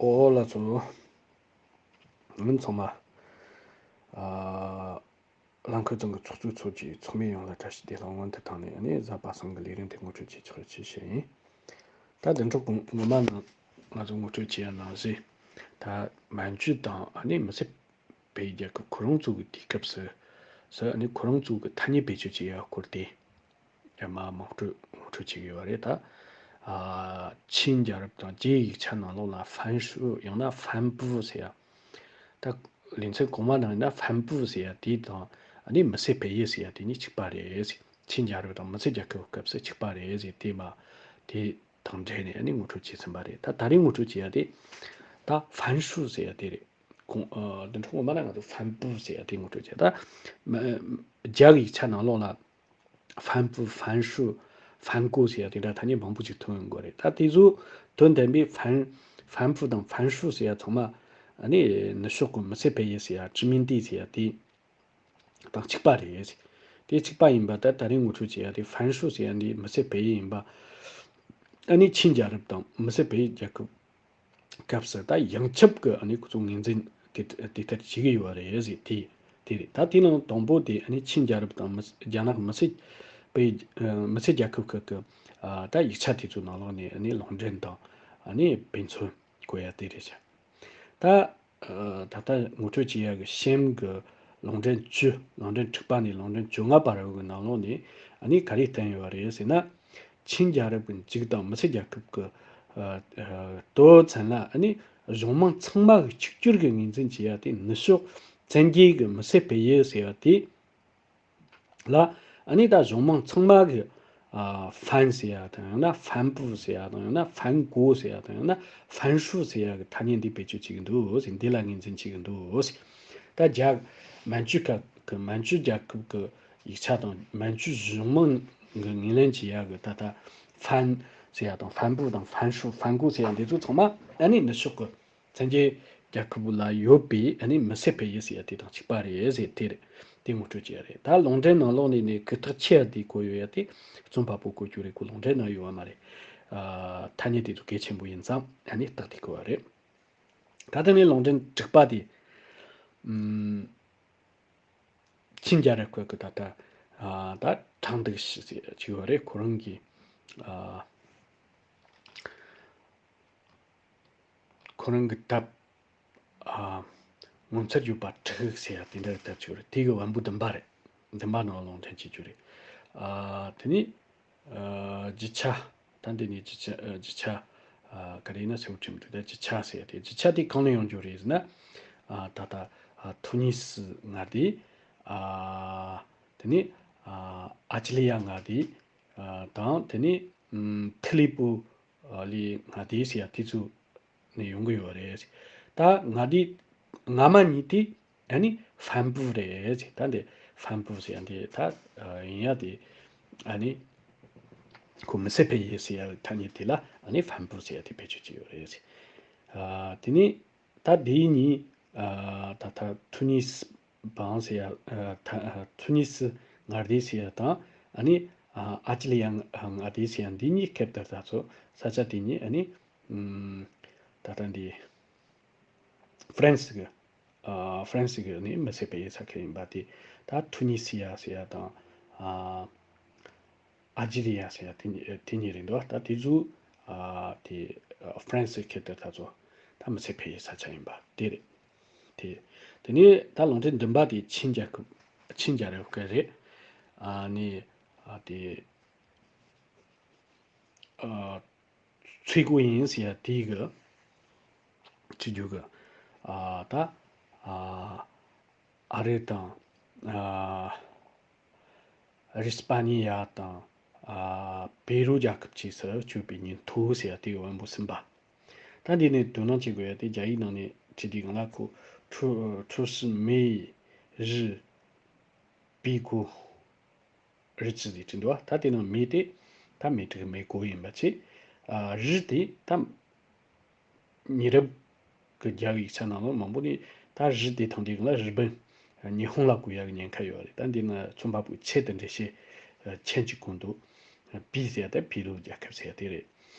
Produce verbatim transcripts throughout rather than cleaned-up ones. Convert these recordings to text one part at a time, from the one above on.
ཨོ་ལགས་སོ། ང་ཚང་མ། ཨ། རླངས་འཁོར་རྫོང་གི་ཚོགས་གཙོའི་ཚོགས་ཀྱི་ཚོགས་མི་ཡོངས་ལ་བཀྲ་ཤིས་བདེ་ལེགས། སྔོན་དུ་བཏང་ནས་ནི་གཟའ་པ་སངས་ཀྱི་ལས་རིམ་དེ་ངོ་སྤྲོད་བྱེད་ཆོག་ཅེས་བཤད་ཡིན། ད་བདུན་ཕྲག་གོང་སྔོན་མ་ནང་ང་ཚོ་ངོ་སྤྲོད་བྱས་ཡ་ནང་བཞིན། ད་མན་ཇུ་དང་ཨ་ནི་མི་སེར་སྤེལ་རྒྱལ་ཁབ་ཁོ་རང་ཚོ་གི་དུས་སྐབས་སུ་སུ་ཨ་ནི་ཁོ་རང་ཚོ་གི་ཐ་སྙད་བེད་སྤྱོད་བྱེད་ཡ་སྐོར་དེ། རྒྱ་མ་དམངས་ཁྲོད་ངོ་སྤྲོད་བྱེད་ཀྱི་ཡོད་རེད་ད། ཨ། ཆིན་རྒྱལ་རབས་དང་རྒྱའི་ཡིག་ཆ་ནང་ལོགས་ལ་ཧྥན་ཧྲུའུ་ཡང་ན་ཧྥན་པུའུ་ཟེར་ཡ། ད་ལེ་ཚན་གོང་མ་ནང་ཡིན་ན་ཧྥན་པུའུ་ཟེར་ཡ་དེ་དང་ཨ་ནི་མི་སེར་སྤེལ་ཡུལ་ཟེར་ཡ་དེ་གཉིས་གཅིག་པ་རེད། ཆིན་རྒྱལ་རབས་དང་མི་སེར་རྒྱལ་ཁབ་སྐབས་སུ་གཅིག་པ་རེད་ཟེར་དེ་མ་དེ་དང་འབྲེལ་ནས་ཨ་ནི་ངོ་སྤྲོད་བྱས་ཟིན་པ་རེད། ད་ད་རེས་ངོ་སྤྲོད་བྱེད་ཡ་དེ་ད་ཧྥན་ཧྲུའུ་ཟེར་ཡ་དེ་རེད། གོང་། ཨ། བདུན་ཕྲག་སྔོན་མ་ལ་ང་ཚོ་ཧྥན་པུའུ་ཟེར་ཡ་དེ་ངོ་སྤྲོད་བྱས། ད་མ་རྒྱ་གི་ཡིག་ཆ་ནང་ལོགས་ལ་ཧྥན་པུའུ། ཧྥན་ཧྲུའུ། ཧྥན་ཀོ་ཟེར་ཡ་དེ་འདྲ་ཐ་སྙད་མང་པོ་ཅིག་ཐོན་ཡོང་གི་རེད། ད་དེ་ཚོ་དོན་ལྡན་པའི་ཧྥན་ཧྥན་པུའུ་དང་ཧྥན་ཧྲུའུ་ཟེར་ཡ་ཚང་མ་ཨ་ནི་ནུབ་ཕྱོགས་ཀྱི་མི་སེར་སྤེལ་ཡུལ་ཟེར་ཡ། ཅི་མིན་ཏི་ཟེར་ཡ་དེ་དང་གཅིག་པ་རེད། དེ་གཅིག་པ་ཡིན་པ་ད་ད་རེས་ངོ་སྤྲོད་བྱེད་ཡ་དེ་ཧྥན་ཧྲུའུ་ཟེར་ཡ་འདི་མི་སེར་སྤེལ་ཡུལ་ཡིན་པ། ཨ་ནི་ཆིན་རྒྱལ་རབས་དང་མི་སེར་སྤེལ་ཡུལ་རྒྱལ་ཁབ་སྐབས་སུ་ད་ཡོངས་ཁྱབ་ཀྱི་ཨ་ནི་ཁོ་ཚོ་ངོས་འཛིན་དེ་དེ་ལྟར་བྱེད་ཀྱི་ཡོད་རེད་ཟེར། དེ་དེ་རེད། ད་དེ་ནང་དང་པོ་དེ་ཨ་ནི་ཆིན་རྒྱལ་རབས་དང་མི་རྒྱ་ནག་མི་སེར་སྤེལ་མི་སེར་རྒྱལ་ཁབ་ཁག་གི་ཨ་ད་ཡིག་ཆ་དེ་ཚོའི་ནང་ལོགས་ནས་ཨ་ནི་ལུང་འདྲེན་དང་ཨ་ནི་དཔེ་མཚོན་བཀོད་ཡ་དེ་རེད་ཤག་ད། ཨ། ད་ལྟ་ངོ་སྤྲོད་བྱེད་ཡ་གི་ཤེམ་གི་ལུང་འདྲེན་བཅུ། ལུང་འདྲེན་དྲུག་པ་ནས་ལུང་འདྲེན་བཅོ་ལྔ་བར་གི་ནང་ལོགས་ནས་ཨ་ནི་ག་རེ་བསྟན་ཡོད་རེད་ཟེར་ན། ཆིན་རྒྱལ་རབས་ཀྱི་མཇུག་དང་མི་སེར་རྒྱལ་ཁབ་ཀྱི་ཨ་ཨ་དོ་ཚན་ལ་ཨ་ནི་གཞུང་མང་ཚང་མ་གི་གཅིག་གྱུར་གྱི་ངོས་འཛིན་བྱེད་ཡ་དེ་ནུབ་ཕྱོགས་བཙན་རྒྱལ་གྱི་མི་སེར་སྤེལ་ཡུལ་ཟེར་ཡ་དེ་ལ། ཨ་ནི་ད་གཞུང་མང་ཚང་མ་གི་ཨ་ཧྥན་ཟེར་ཡ་དང་ཡང་ན་ཧྥན་པུ་ཟེར་ཡ་དང་ཡང་ན་ཧྥན་གོ་ཟེར་ཡ་དང་ཡང་ན་ཧྥན་ཧྲུའུ་ཟེར་ཡ་གི་ཐ་སྙད་འདི་བེད་སྤྱོད་བྱེད་ཀྱི་འདུག་ཟེར། འདི་ལ་ངོས་འཛིན་བྱེད་ཀྱི་འདུག་ཟེར། ད་རྒྱ་མན་ཇུ་ཁ་གི་མན་ཇུ་རྒྱལ་ཁབ་ཀྱི་ཡིག་ཆ་དང་མན་ཇུ་གཞུང་མང་གི་ངོས་ལེན་བྱེད་ཡ་གི་ད་ལྟ་ཧྥན་ཟེར་ཡ་དང་ཧྥན་པུ་དང་ཧྥན་ཧྲུའུ་ཧྥན་གོ་ཟེར་ཡ་འདི་ཚོ་ཚང་མ་ཨ་ནི་ནུབ་ཕྱོགས་ཀྱི་བཙན་རྒྱལ་རྒྱལ་ཁབ་ལ་ཡོད་པའི་ཨ་ནི་མི་སེར་སྤེལ་ཡུལ་ཟེར་ཡ་དེ་དང་གཅིག་པ་རེད་ཟེར། དེ་རེད། དེ་ངོ་སྤྲོད་བྱས་རེད། ད་ལུང་འདྲེན་ནང་ལོགས་ནས་ནི་གུ་དག་ཆེ་བ་དེ་བཀོད་ཡོད་ཡ་དེ་རྩོམ་པ་པོ་བཀོད་རྒྱུ་རེད། ཁོ་ལུང་འདྲེན་ནང་ཡོད་བ་མ་རེད། ཨ། ཐ་སྙད་དེ་ཚོ་གལ་ཆེན་པོ་ཡིན་ཙང་ཨ་ནི་རྟགས་དེ་བཀོད་པ་རེད། ད་ལྟ་ནི་ལུང་འདྲེན་དྲུག་པ་དེ། ཨམ། ཆིན་རྒྱལ་རབས་སྐབས་ཀྱི་ད་ལྟ་ཨ་ད་ཁྲང་ཏི་ཞི་ཟེར་ཅིག་ཡོད་རེད། ཁོ་རང་གི་ཨ། ཁོ་རང་གི་དེབ། ཨ། ངོ་མཚར་ཡོད་པ་དྲུག་ཟེར་ཡ་དེ་འདྲ་གི་དེབ་ཅིག་ཡོད་རེད། དེ་གི་བམ་པོ་བདུན་པ་རེད། བདུན་པ་ནང་ལུང་འདྲེན་བྱེད་རྒྱུ་རེད། ཨ། དེ་ནས། ཨ། རྒྱུ་ཆ། ད་འདི་ནས་རྒྱུ་ཆ། ཨ། རྒྱུ་ཆ། ཨ། ག་རེ་ཡིན་ན་གསལ་པོ་བྲིས་མི་འདུག་ད་རྒྱུ་ཆ་ཟེར་ཡ་དེ། རྒྱུ་ཆ་དེ་གང་ནས་ཡོང་རྒྱུ་རེད་ཟེར་ན། ཨ། ད་ལྟ། ཨ། ཐུ་ནི་སི་མངའ་སྡེ། ཨ། དེ་ནས། ཨ། ཨལ་ཇི་ལི་ཡ་མངའ་སྡེ། ཨ། དང་དེ་ནས། ཨམ། ཐི་ལི་པོ་ལི་མངའ་སྡེ་ཟེར་ཡ་དེ་ཚོ་ནས་ཡོང་གི་ཡོད་རེད། ད་མངའ་སྡེ་སྔ་མ་གཉིས་དེ་ཨ་ནི་ཧྥན་པུ་རེད། ད་འདི་ཧྥན་པུ་ཟེར་ཡ་འདི་ད་ཡིན་ཡ་དེ་ཨ་ནི་ཁོ་མི་སེར་སྤེལ་ཡུལ་ཟེར་ཡ་ཐ་སྙད་དེ་ལ་ཨ་ནི་ཧྥན་པུ་ཟེར་ཡ་དེ་བེད་སྤྱོད་ཀྱི་ཡོད་རེད། ཨ། དེ་ནས་ད་དེ་གཉིས། ཨ། ད་ད་ཐུ་ནི་སི་བང་ཟེར་ཡ། ཨ། ད་ཐུ་ནི་སི་མངའ་སྡེ་ཟེར་ཡ་དང་ཨ་ནི་ཨ་ཨལ་ཇི་ལི་ཡ་མངའ་སྡེ་ཟེར་ཡ་འདི་གཉིས་ཁེབས་དེར་ད་ཚོ་ས་ཆ་དེ་གཉིས་ཨ་ནི། ཨམ། ད་ལྟ་འདི་ཧྥ་རན་སི་གི། ཨ། ཧྥ་རན་སི་གི་ནི་མི་སེར་སྤེལ་ཡུལ་ས་ཁུལ་ཡིན་པ་དེ། ད་ཐུ་ནི་སི་ཡ་ཟེར་ཡ་དང་། ཨ། ཨལ་ཇི་རི་ཡ་ཟེར་ཡ་དེ་གཉིས་དེ་གཉིས་རེད་འདུག་ད་དེ་ཚོ། ཨ། དེ་ཧྥ་རན་སི་ཁེ་ཏེ་ད་ཚོ་ད་མི་སེར་སྤེལ་ཡུལ་ས་ཆ་ཡིན་པ་དེ་རེད། དེ། དེ་ནས་ད་ལུང་འདྲེན་བདུན་པ་དེ་ཆིན་རྒྱལ་ཁབ། ཆིན་རྒྱལ་རབས་སྐབས་རེད། ཨ་ནི། ཨ། དེ། ཨ། ཚུའེ་ཀུའུ་ཡིན་ཟེར་ཡ་དེ་གི་སྤྱི་རྒྱུ་གི། ཨ། ད། ཨ། ཨ་རི་དང་། ཨ། རི་སི་པ་ནི་ཡ་དང་། ཨ། པེ་རུ་རྒྱལ་ཁབ་བཅས་སུ་བསྐྱོད་པའི་ཉིན་ཐོ་ཟེར་ཡ་དེ་གི་བམ་པོ་གསུམ་པ། ད་འདི་ནས་དོ་སྣང་བྱེད་དགོས་ཡ་དེ་རྒྱ་ཡིག་ནང་ནས་བྲིས་དུས་སྒང་ལ་ཁོ་ཁྲུ་ཁྲུ་སི་མེ་རི་པི་གོ་རི་ཅི་ཟེར་བྲིས་འདུག་ད་དེ་ནང་མེ་དེ་ད་མེ་ཏྲི་གི་མེ་གོ་ཡིན་པ་བྱས། ཨ། རི་དེ་ད་ཉེ་རབས་ཀྱི་རྒྱ་ཡིག་ཆ་ནང་ལ་མང་པོ་ནས་ད་རི་དེ་ཐང་དེ་གི་ལ་རི་པིན་ཉི་ཧོང་ལ་གོ་ཡ་གི་ཉེན་ཁ་ཡོད་རེད། ད་འདི་ན་རྩོམ་པ་པོའི་ཆེད་དུ་འགྲེལ་བཤད་མཆན་གཅིག་གོ་འདུག་པི་ཟེར་ཡ་ད་པི་ལུ་རྒྱལ་ཁབ་ཟེར་ཡ་དེ་རེད།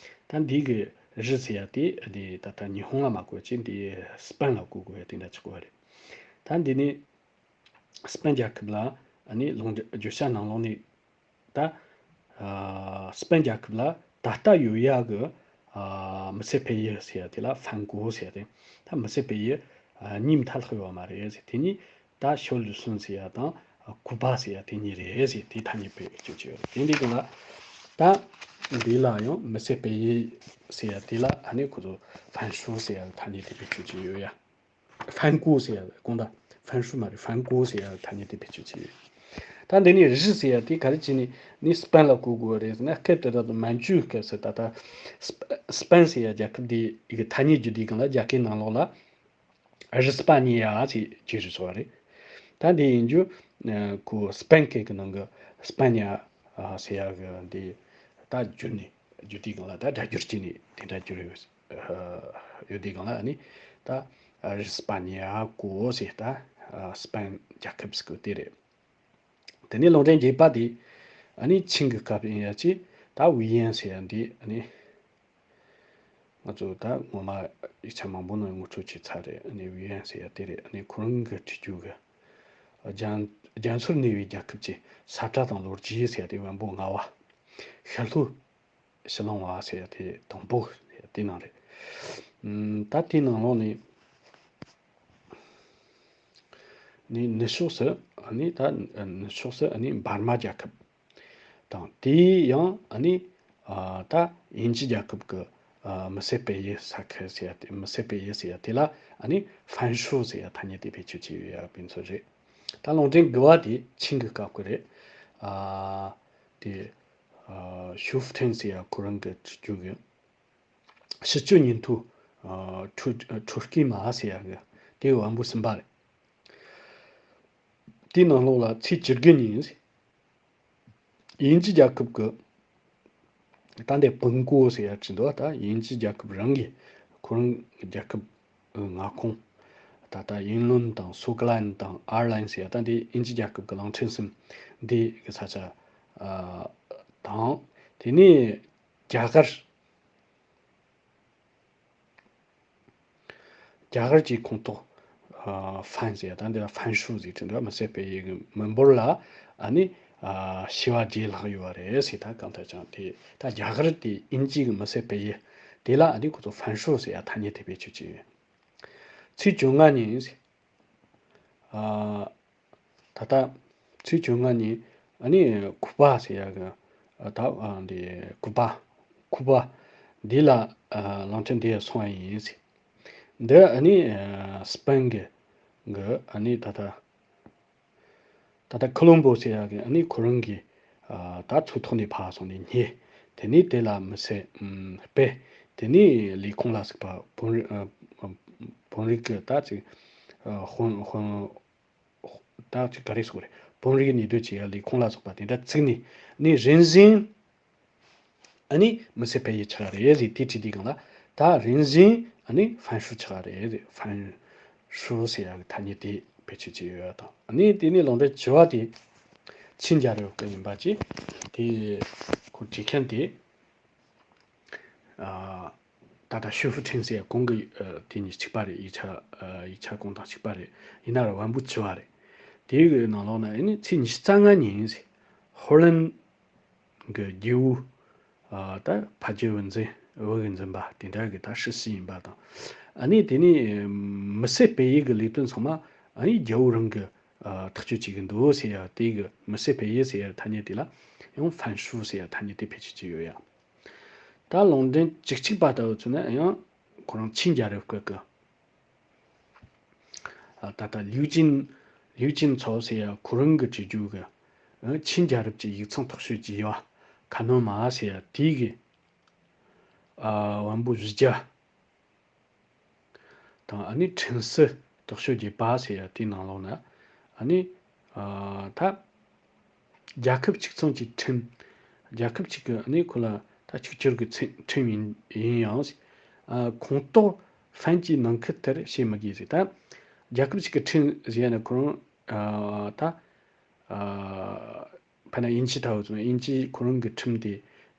ད་འདི་གི་ རི་ཟེར་ཡ་དེ་འདི་ད་ལྟ་ཉི་ཧོང་ལ་མ་གོ་བ་ཅིག་འདི་སི་པན་ལ་གོ་དགོས་ཡ་དེ་འདྲ་ཅིག་གོ་བ་རེད། ད་འདི་ནི་སི་པན་རྒྱལ་ཁབ་ལ་ཨ་ནི་ལུང་བརྒྱུད་བརྗོད་བྱ་ནང་ལོགས་ནས་ད་ཨ་སི་པན་རྒྱལ་ཁབ་ལ་ད་ལྟ་ཡོད་ཡ་གི་ཨ་མི་སེར་སྤེལ་ཡུལ་ཟེར་ཡ་དེ་ལ་ཧྥན་གོ་ཟེར་ཡ་དེ། ད་མི་སེར་སྤེལ་ཡུལ་ཨ་གཉིས་མཐའ་ལྷག་ཡོད་མ་རེད་ཟེར། དེ་གཉིས་ད་ཞོ་ལུ་སུན་ཟེར་ཡ་དང་ཀུ་པ་ཟེར་ཡ་དེ་གཉིས་རེད་ཟེར། དེ་ཐ་སྙད་སྤེལ་སྤྱོད་ཀྱི་ཡོད་རེད། དེ་འདྲའི་སྒང་ལ་ད་འདི་ལ་ཡང་མི་སེར་སྤེལ་ཡུལ་ཟེར་ཡ་དེ་ལ་ཨ་ནི་ཁོ་ཚོ་ཧྥན་ཧྲུའུ་ཟེར་ཡ་ཐ་སྙད་དེ་སྤེལ་སྤྱོད་ཀྱི་ཡོད་ཡ། ཧྥན་ཀོ་ཟེར་ཡ་གོང་ད་ཧྥན་ཧྲུའུ་མ་རེད། ཧྥན་ཀོ་ཟེར་ཡ་ཐ་སྙད་དེ་བེད་སྤྱོད་བྱས་ཡོད། ད་འདི་ནས་རི་ཟེར་ཡ་དེ་ག་རེ་བྱས་ནས་ནི་སི་པན་ལ་གོ་དགོས་རེད་ཟེར་ན། སྐབས་དེ་དག་ཏུ་མན་ཇུའི་སྐབས་སུ་ད་ལྟ་སི་པ་སི་པན་ཟེར་ཡ་རྒྱལ་ཁབ་དེ་ཡི་གི་ཐ་སྙད་བརྗོད་དུས་སྒང་ལ་རྒྱ་སྐད་ནང་ལོགས་ལ་རི་སི་པ་ནི་ཡ་ཟེར་བརྗོད་རེད་ཟེར་བ་རེད། ད་འདི་ཡིན་རྒྱུ་ཁོ་སི་པན་སྐད་ཀྱི་ནང་གི་སི་པ་ནི་ཡ་ཟེར་ཡ་གི་འདི་ད་བརྗོད་ནས་བརྗོད་དུས་སྒང་ལ་ད་སྒྲ་སྒྱུར་བྱས་ནས་དེ་འདྲ་བསྒྱུར་ཡོད། ཡོད་དུས་སྒང་ལ་ཨ་ནི་ད་རི་སི་པ་ནི་ཡ་གོ་ཟེར། ད་སི་པན་རྒྱལ་ཁབ་ཟེར་གོ་དེ་རེད། དེ་ནས་ལུང་འདྲེན་བརྒྱད་པ་དེ་ཨ་ནི་ཆིང་གི་སྐབས་ཡིན་ཡ་ཅི། ད་ཝུའུ་ཡན་ཟེར་ཡ་འདི་ཨ་ནི་ང་ཚོ་ད་ངོ་མ་ཡིག་ཆ་མང་པོ་ནང་ངོ་སྤྲོད་བྱས་ཚར་རེད། ཨ་ནི་ཝུའུ་ཡན་ཟེར་ཡ་དེ་རེད། ཨ་ནི་ཁོ་རང་གི་བྲིས་རྒྱུ་གི་རྒྱ་རྒྱ་མཚོར་གནས་པའི་རྒྱལ་ཁབ་ཀྱི་ས་བཀྲ་དང་ལོ་རྒྱུས་ཟེར་ཡ་དེ་བོན་པོ་ལྔ་པ། ཤར་ལྷོ་ཕྱི་གླིང་བ་ཟེར་ཡ་དེ་དང་པོ་ཟེར་ཡ་དེ་ནང་རེད། ཨམ་ད་དེའི་ནང་ལོགས་ནས་ནི་ནུབ་ཕྱོགས་སུ་ཨ་ནི་ད་ནུབ་ཕྱོགས་སུ་ཨ་ནི་འབར་མ་རྒྱལ་ཁབ་དང་། དེའི་ཡང་ཨ་ནི་ཨ་ད་དབྱིན་ཇི་རྒྱལ་ཁབ་ཀྱི་ཨ་མི་སེར་སྤེལ་ཡུལ་ས་ཁུལ་ཟེར་ཡ་དེ། མི་སེར་སྤེལ་ཡུལ་ཟེར་ཡ་དེ་ལ་ཨ་ནི་ཧྥན་ཧྲུའུ་ཟེར་ཡ་ཐ་སྙད་དེ་བེད་སྤྱོད་བྱས་ཡོད་ཡ་དཔེ་མཚོན་རེད། ད་ལུང་འདྲེན་དགུ་པ་དེ་ཆིང་གི་སྐབས་ཀྱི་རེད། ཨ་དེ་ཨ་ཞུ་ཧྥུ་ཁྲེན་ཟེར་ཡ་ཁོ་རང་གི་བྲིས་རྒྱུ་གི་ཕྱི་སྤྱོད་ཉིན་ཐོ་ཨ་ཁྲུ་ཁྲུ་སྐྱེས་མ་ཟེར་ཡ་གི་དེ་བོན་པོ་གསུམ་པ་རེད། དེའི་ནང་ལོགས་ལ་ཚེས་བཅུ་དགུ་ཉིན་དབྱིན་ཇི་རྒྱལ་ཁབ་ཀྱི་ད་འདི་པིན་ཀོ་ཟེར་ཡ་ཅིག་འདུག་ད་དབྱིན་ཇི་རྒྱལ་ཁབ་རང་གི་ཁོ་རང་རྒྱལ་ཁབ་མངའ་ཁོངས་ད་ལྟ་ཡིན་ལུན་དང་སུའུ་ཀི་ལན་དང་ཨར་ལན་ཟེར་ཡ་ད་འདི་དབྱིན་ཇི་རྒྱལ་ཁབ་ཀྱི་གླིང་ཕྲན་གསུམ་འདི་གི་ས་ཆ་ཨ་དང་། དེ་ནས་རྒྱ་གར། རྒྱ་གར་གྱི་ཁོངས་གཏོགས་ཨ་ཧྥན་ཟེར་ཡ་ད་འདི་ལ་ཧྥན་ཧྲུའུ་ཟེར་གྱི་འདུག་མི་སེར་སྤེལ་ཡུལ་གྱི་མི་འབོར་ལ་ཨ་ནི་ཨ་བྱེ་བ་བརྒྱད་ལྷག་ཡོད་པ་རེད་ཟེར། ད་གང་ལྟར་ཀྱང་དེ་ད་རྒྱ་གར་དེ་དབྱིན་ཇི་གི་མི་སེར་སྤེལ་ཡུལ་དེ་ལ་ཨ་ནི་ཁོ་ཚོ་ཧྥན་ཧྲུའུ་ཟེར་ཡ་ཐ་སྙད་དེ་བེད་སྤྱོད་བྱས་ཡོད། ཚེས་བཅོ་ལྔ་ཉིན་ཨ་ད་ལྟ་ཚེས་བཅོ་ལྔ་ཉིན་ཨ་ནི་ཁུ་པ་ཟེར་ཡ་གི་ཨ་ད་ཨ་འདི་ཁུ་པ་ཁུ་པ་འདི་ལ་ཨ་གླིང་ཕྲན་འདི་སོང་བ་ཡིན་ཟེར། འདི་ཨ་ནི་ཨ་སི་པན་གི་གི་ཨ་ནི་ད་ལྟ་ད་ལྟ་ཁོ་ལོམ་བོ་ཟེར་ཡ་གི་ཨ་ནི་ཁོ་རང་གི་ཨ་ད་མཚོ་ཐོག་ནས་ཕར་སོང་ནས་རྙེད། དེ་ནས་དེ་ལ་མི་སེར་ཨམ་སྤེལ། དེ་ནས་ལས་ཁུངས་ལ་ཟུག་པ་བོད་རིགས་ཨ་བོད་རིགས་གི་ད་ཅིག་ཨ་དཔོན་དཔོན་ད་ཅིག་ག་རེ་ཟེར་དགོས་རེད། བོད་རིགས་ནུས་སྡོད་ཅིག་ཡ་ལས་ཁུངས་ལ་སོགས་པ་དེ་འདྲ་བཙུགས་ནས་ནི་རིམ་བཞིན་ཨ་ནི་མི་སེར་སྤེལ་ཡུལ་ཆགས་རེད་ཟེར། དེ་བྲིས་དུས་སྒང་ལ་ད་རིམ་བཞིན་ཨ་ནི་ཧྥན་ཧྲུའུ་ཆགས་རེད་ཟེར། ཧྥན་ཧྲུའུ་ཟེར་ཡ་གི་ཐ་སྙད་དེ་བེད་སྤྱོད་བྱས་ཡོད་ཡ་དང་། ཨ་ནི་དེ་ནས་ལུང་འདྲེན་བཅུ་པ་དེ་ཆིན་རྒྱལ་རབས་སྐབས་ཡིན་པ་ཅིག་དེ་ཁོ་བྲིས་མཁན་དེ། ཨ་ད་ལྟ་ཞུ་ཧྥུ་ཁྲེན་ཟེར་གོང་གི་ཨ་དེ་གཉིས་གཅིག་པ་རེད། ཡིག་ཆ་ཨ་ཡིག་ཆ་གོང་དང་གཅིག་པ་རེད། ཡིན་ན་ར་བོན་པོ་བྱི་བ་རེད། དེའི་གི་ནང་ལོགས་ན་ཨ་ནི་ཚེས་ཉི་ཤུ་རྩ་ལྔ་ཉིན་ཧོ་ལན་གི་རྒྱལ་པོ་ཨ་ད་ཕ་རྒྱལ་པོ་འཛིན་བོད་ཀྱི་འཛིན་པ་དེ་འདྲ་གི་ད་སྲིད་ཞི་ཡིན་པ་དང་། ཨ་ནི་དེ་ནས་མི་སེར་སྤེལ་ཡུལ་གི་ལས་དོན་ཚང་མ་ཨ་ནི་རྒྱལ་པོ་རང་གི་ཨ་ཐག་གཅོད་བྱེད་གི་འདུག་ཟེར་ཡ། དེ་གི་མི་སེར་སྤེལ་ཡུལ་ཟེར་ཡ་ཐ་སྙད་དེ་ལ་ཡང་ཧྥན་ཧྲུའུ་ཟེར་ཡ་ཐ་སྙད་དེ་བེད་སྤྱོད་བྱས་ཡོད་ཡ། ད་ལུང་འདྲེན་བཅུ་གཅིག་པ་ལྟ་བུ་ཚོ་ན་ཡང་ཁོ་རང་ཆིན་རྒྱལ་རབས་སྐབས་ཀྱི་ཨ་ད་ལྟ་ལིའུ་ཅིན་ལིའུ་ཅིན་ཚའོ་ཟེར་ཡ་ཁོ་རང་གི་བྲིས་རྒྱུ་གི་ཨ་ཆིན་རྒྱལ་རབས་ཀྱི་ཡིག་ཚང་མཐོ་ཤོས་ཀྱི་དབྱེ་བ་ཁ་ནོན་མ་ཟེར་ཡ་དེའི་གི་ཨ་བོན་པོ་བཞི་བརྒྱ་དང་། ཨ་ནི་ཁྲིམས་སྲོལ་དོག་ཤོས་བརྒྱད་པ་ཟེར་ཡ་དེའི་ནང་ལོགས་ན་ཨ་ནི་ཨ་ད་རྒྱལ་ཁབ་གཅིག་མཚུངས་ཀྱི་ཁྲིམས། རྒྱལ་ཁབ་གཅིག་གི་ཨ་ནི་ཁོ་ལ་ད་གཅིག་གྱུར་གྱི་ཚེ་ཁྲིམས་ཡིན་ཡིན་ཡང་ཨ་ཁོངས་གཏོགས་ཧྥན་གྱི་ནང་ཁུལ་དེར་བྱེད་མི་དགོས་ཟེར། ད་རྒྱལ་ཁབ་གཅིག་གི་ཁྲིམས་ཟེར་ཡ་ན་ཁོ་རང་ཨ་ད་ཨ་ཕ་ན་དབྱིན་ཇི་ལྟ་བུ་ཚོ་དབྱིན་ཇི་ཁོ་རང་གི་ཁྲིམས་དེ་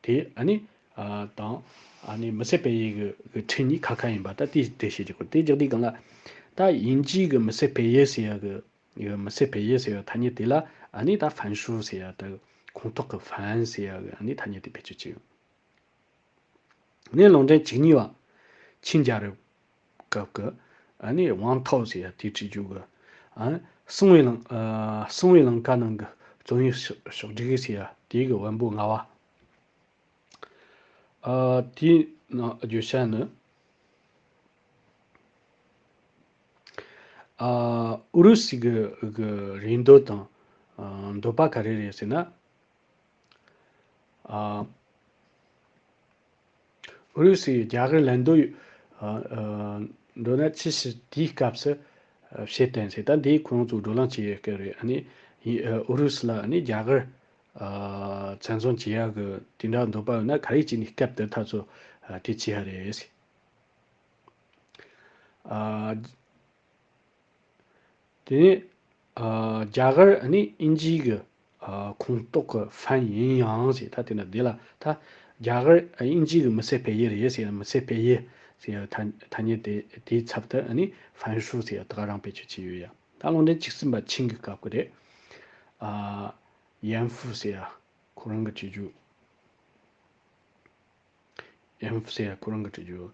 དེ་ཨ་ནི་ཨ་དང་ ཨ་ནི་མི་སེར་སྤེལ་ཡུལ་གི་གི་ཁྲིད་གཉིས་ཁ་ཁ་ཡིན་པ། ད་དེ་དེ་བཤད་རྒྱུ་གོ། དེ་རྒྱག་དུས་སྒང་ལ་ད་དབྱིན་ཇིའི་གི་མི་སེར་སྤེལ་ཡུལ་ཟེར་ཡ་གི་གི་མི་སེར་སྤེལ་ཡུལ་ཟེར་ཡ་ཐ་སྙད་དེ་ལ་ཨ་ནི་ད་ཧྥན་ཧྲུའུ་ཟེར་ཡ་ད་ཁོངས་གཏོགས་གི་ཧྥན་ཟེར་ཡ་གི་ཨ་ནི་ཐ་སྙད་དེ་བེད་སྤྱོད་བྱས་ཡོད། ནས་ལུང་འདྲེན་བཅུ་གཉིས་པ་ཆིང་རྒྱལ་རབས་སྐབས་ཀྱི་ཨ་ནི་ཝང་ཐའོ་ཟེར་ཡ་དེའི་བྲིས་རྒྱུ་གི་ཨ་བསང་བའི་ལང་ཨ་བསང་བའི་ལང་ཀ་ནང་གི་བཙན་གཡེམ་ཕྱོགས་བསྒྲིགས་ཟེར་ཡ་དེའི་གི་བོན་པོ་ལྔ་པ། ཨ་དེའི་ནང་བརྗོད་བྱ་ནི། ཨ་ཨུ་རུ་སུ་གི་གི་རེ་འདོད་དང་ཨ་འདོད་པ་ག་རེ་རེད་ཟེར་ན། ཨ་ཨུ་རུ་སུའི་རྒྱ་གར་ལེན་འདོད་ཡོད། ཨ་ཨ་འདོད་ན་ཅི་ཞིག་དེའི་སྐབས་སུ་ཨ་བྱེད་དན་ཟེར། ད་འདིའི་ཁོང་ཚོ་བགྲོ་གླེང་བྱེད་ཡས་སྐབས་རེད། ཨ་ནི་ཡི་ཨ་ཨུ་རུ་སུ་ལ་ཨ་ནི་རྒྱ་གར་ཨ་བཙན་བཟུང་བྱེད་ཡ་གི་དེ་འདྲ་འདོད་པ་ཡོད་ན་ག་རེ་བྱས་ནས་སྐབས་དེར་ད་ཚོ་ཨ་དེ་བྱེད་ཡ་རེད་ཟེར། ཨ། དེ་ནས་ཨ་རྒྱ་གར་ནི་དབྱིན་ཇིའི་གི་ཨ་ཁོངས་གཏོགས་ཀྱི་ཧྥན་ཡིན་ཡང་ཟེར། ད་དེ་ན་འདི་ལ་ད་རྒྱ་གར་དབྱིན་ཇིའི་གི་མི་སེར་སྤེལ་ཡུལ་རེད་ཟེར། མི་སེར་སྤེལ་ཡུལ་ཟེར་ཐ་ཐ་སྙད་དེ་དེའི་ཚབ་ཏུ་ནི་ཧྥན་ཧྲུའུ་ཟེར་ད་ག་རང་བེད་སྤྱོད་བྱས་ཡོད་ཡ། ད་ལུང་འདྲེན་བཅུ་གསུམ་པ་ཆིང་གི་སྐབས་ཀྱི་རེད། ཨ་ཡན་ཧྥུ་ཟེར་ཡ་ཁོ་རང་གི་བྲིས་རྒྱུ། ཡན་ཧྥུ་ཟེར་ཡ་ཁོ་རང་གི་བྲིས་རྒྱུ་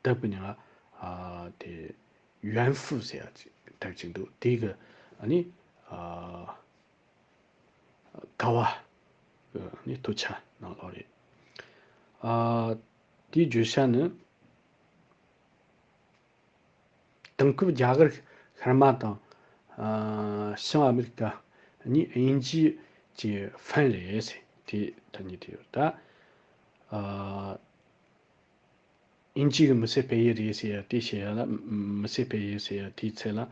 དེབ་ཀྱི་མིང་ལ་ཨ་དེ་ཡོན་ཧྥུ་ཟེར་ཡ་ཅིག་དེབ་ཅིག་འདུག། དེ་གི་ཨ་ནི་ཨ་ཀ་བ་གི་ཨ་ནི་སྟོད་ཆ་ནང་ལོགས་རེད། ཨ་དེའི་བརྗོད་བྱ་ནི། དེང་སྐབས་རྒྱ་གར་ཤར་མ་དང་ཨ་བྱང་ཨ་མི་རི་ཀ་གཉིས་དབྱིན་ཇིའི་ཧྥན་རེད་ཟེར། དེ་ཐ་སྙད་དེ་ཡོད་ད། ཨ་དབྱིན་ཇི་གི་མི་སེར་སྤེལ་ཡུལ་རེད་ཟེར་ཡ་དེ་བཤད་ཡ་ལ། མི་སེར་སྤེལ་ཡུལ་ཟེར་ཡ་དེའི་ཚེ་ལ་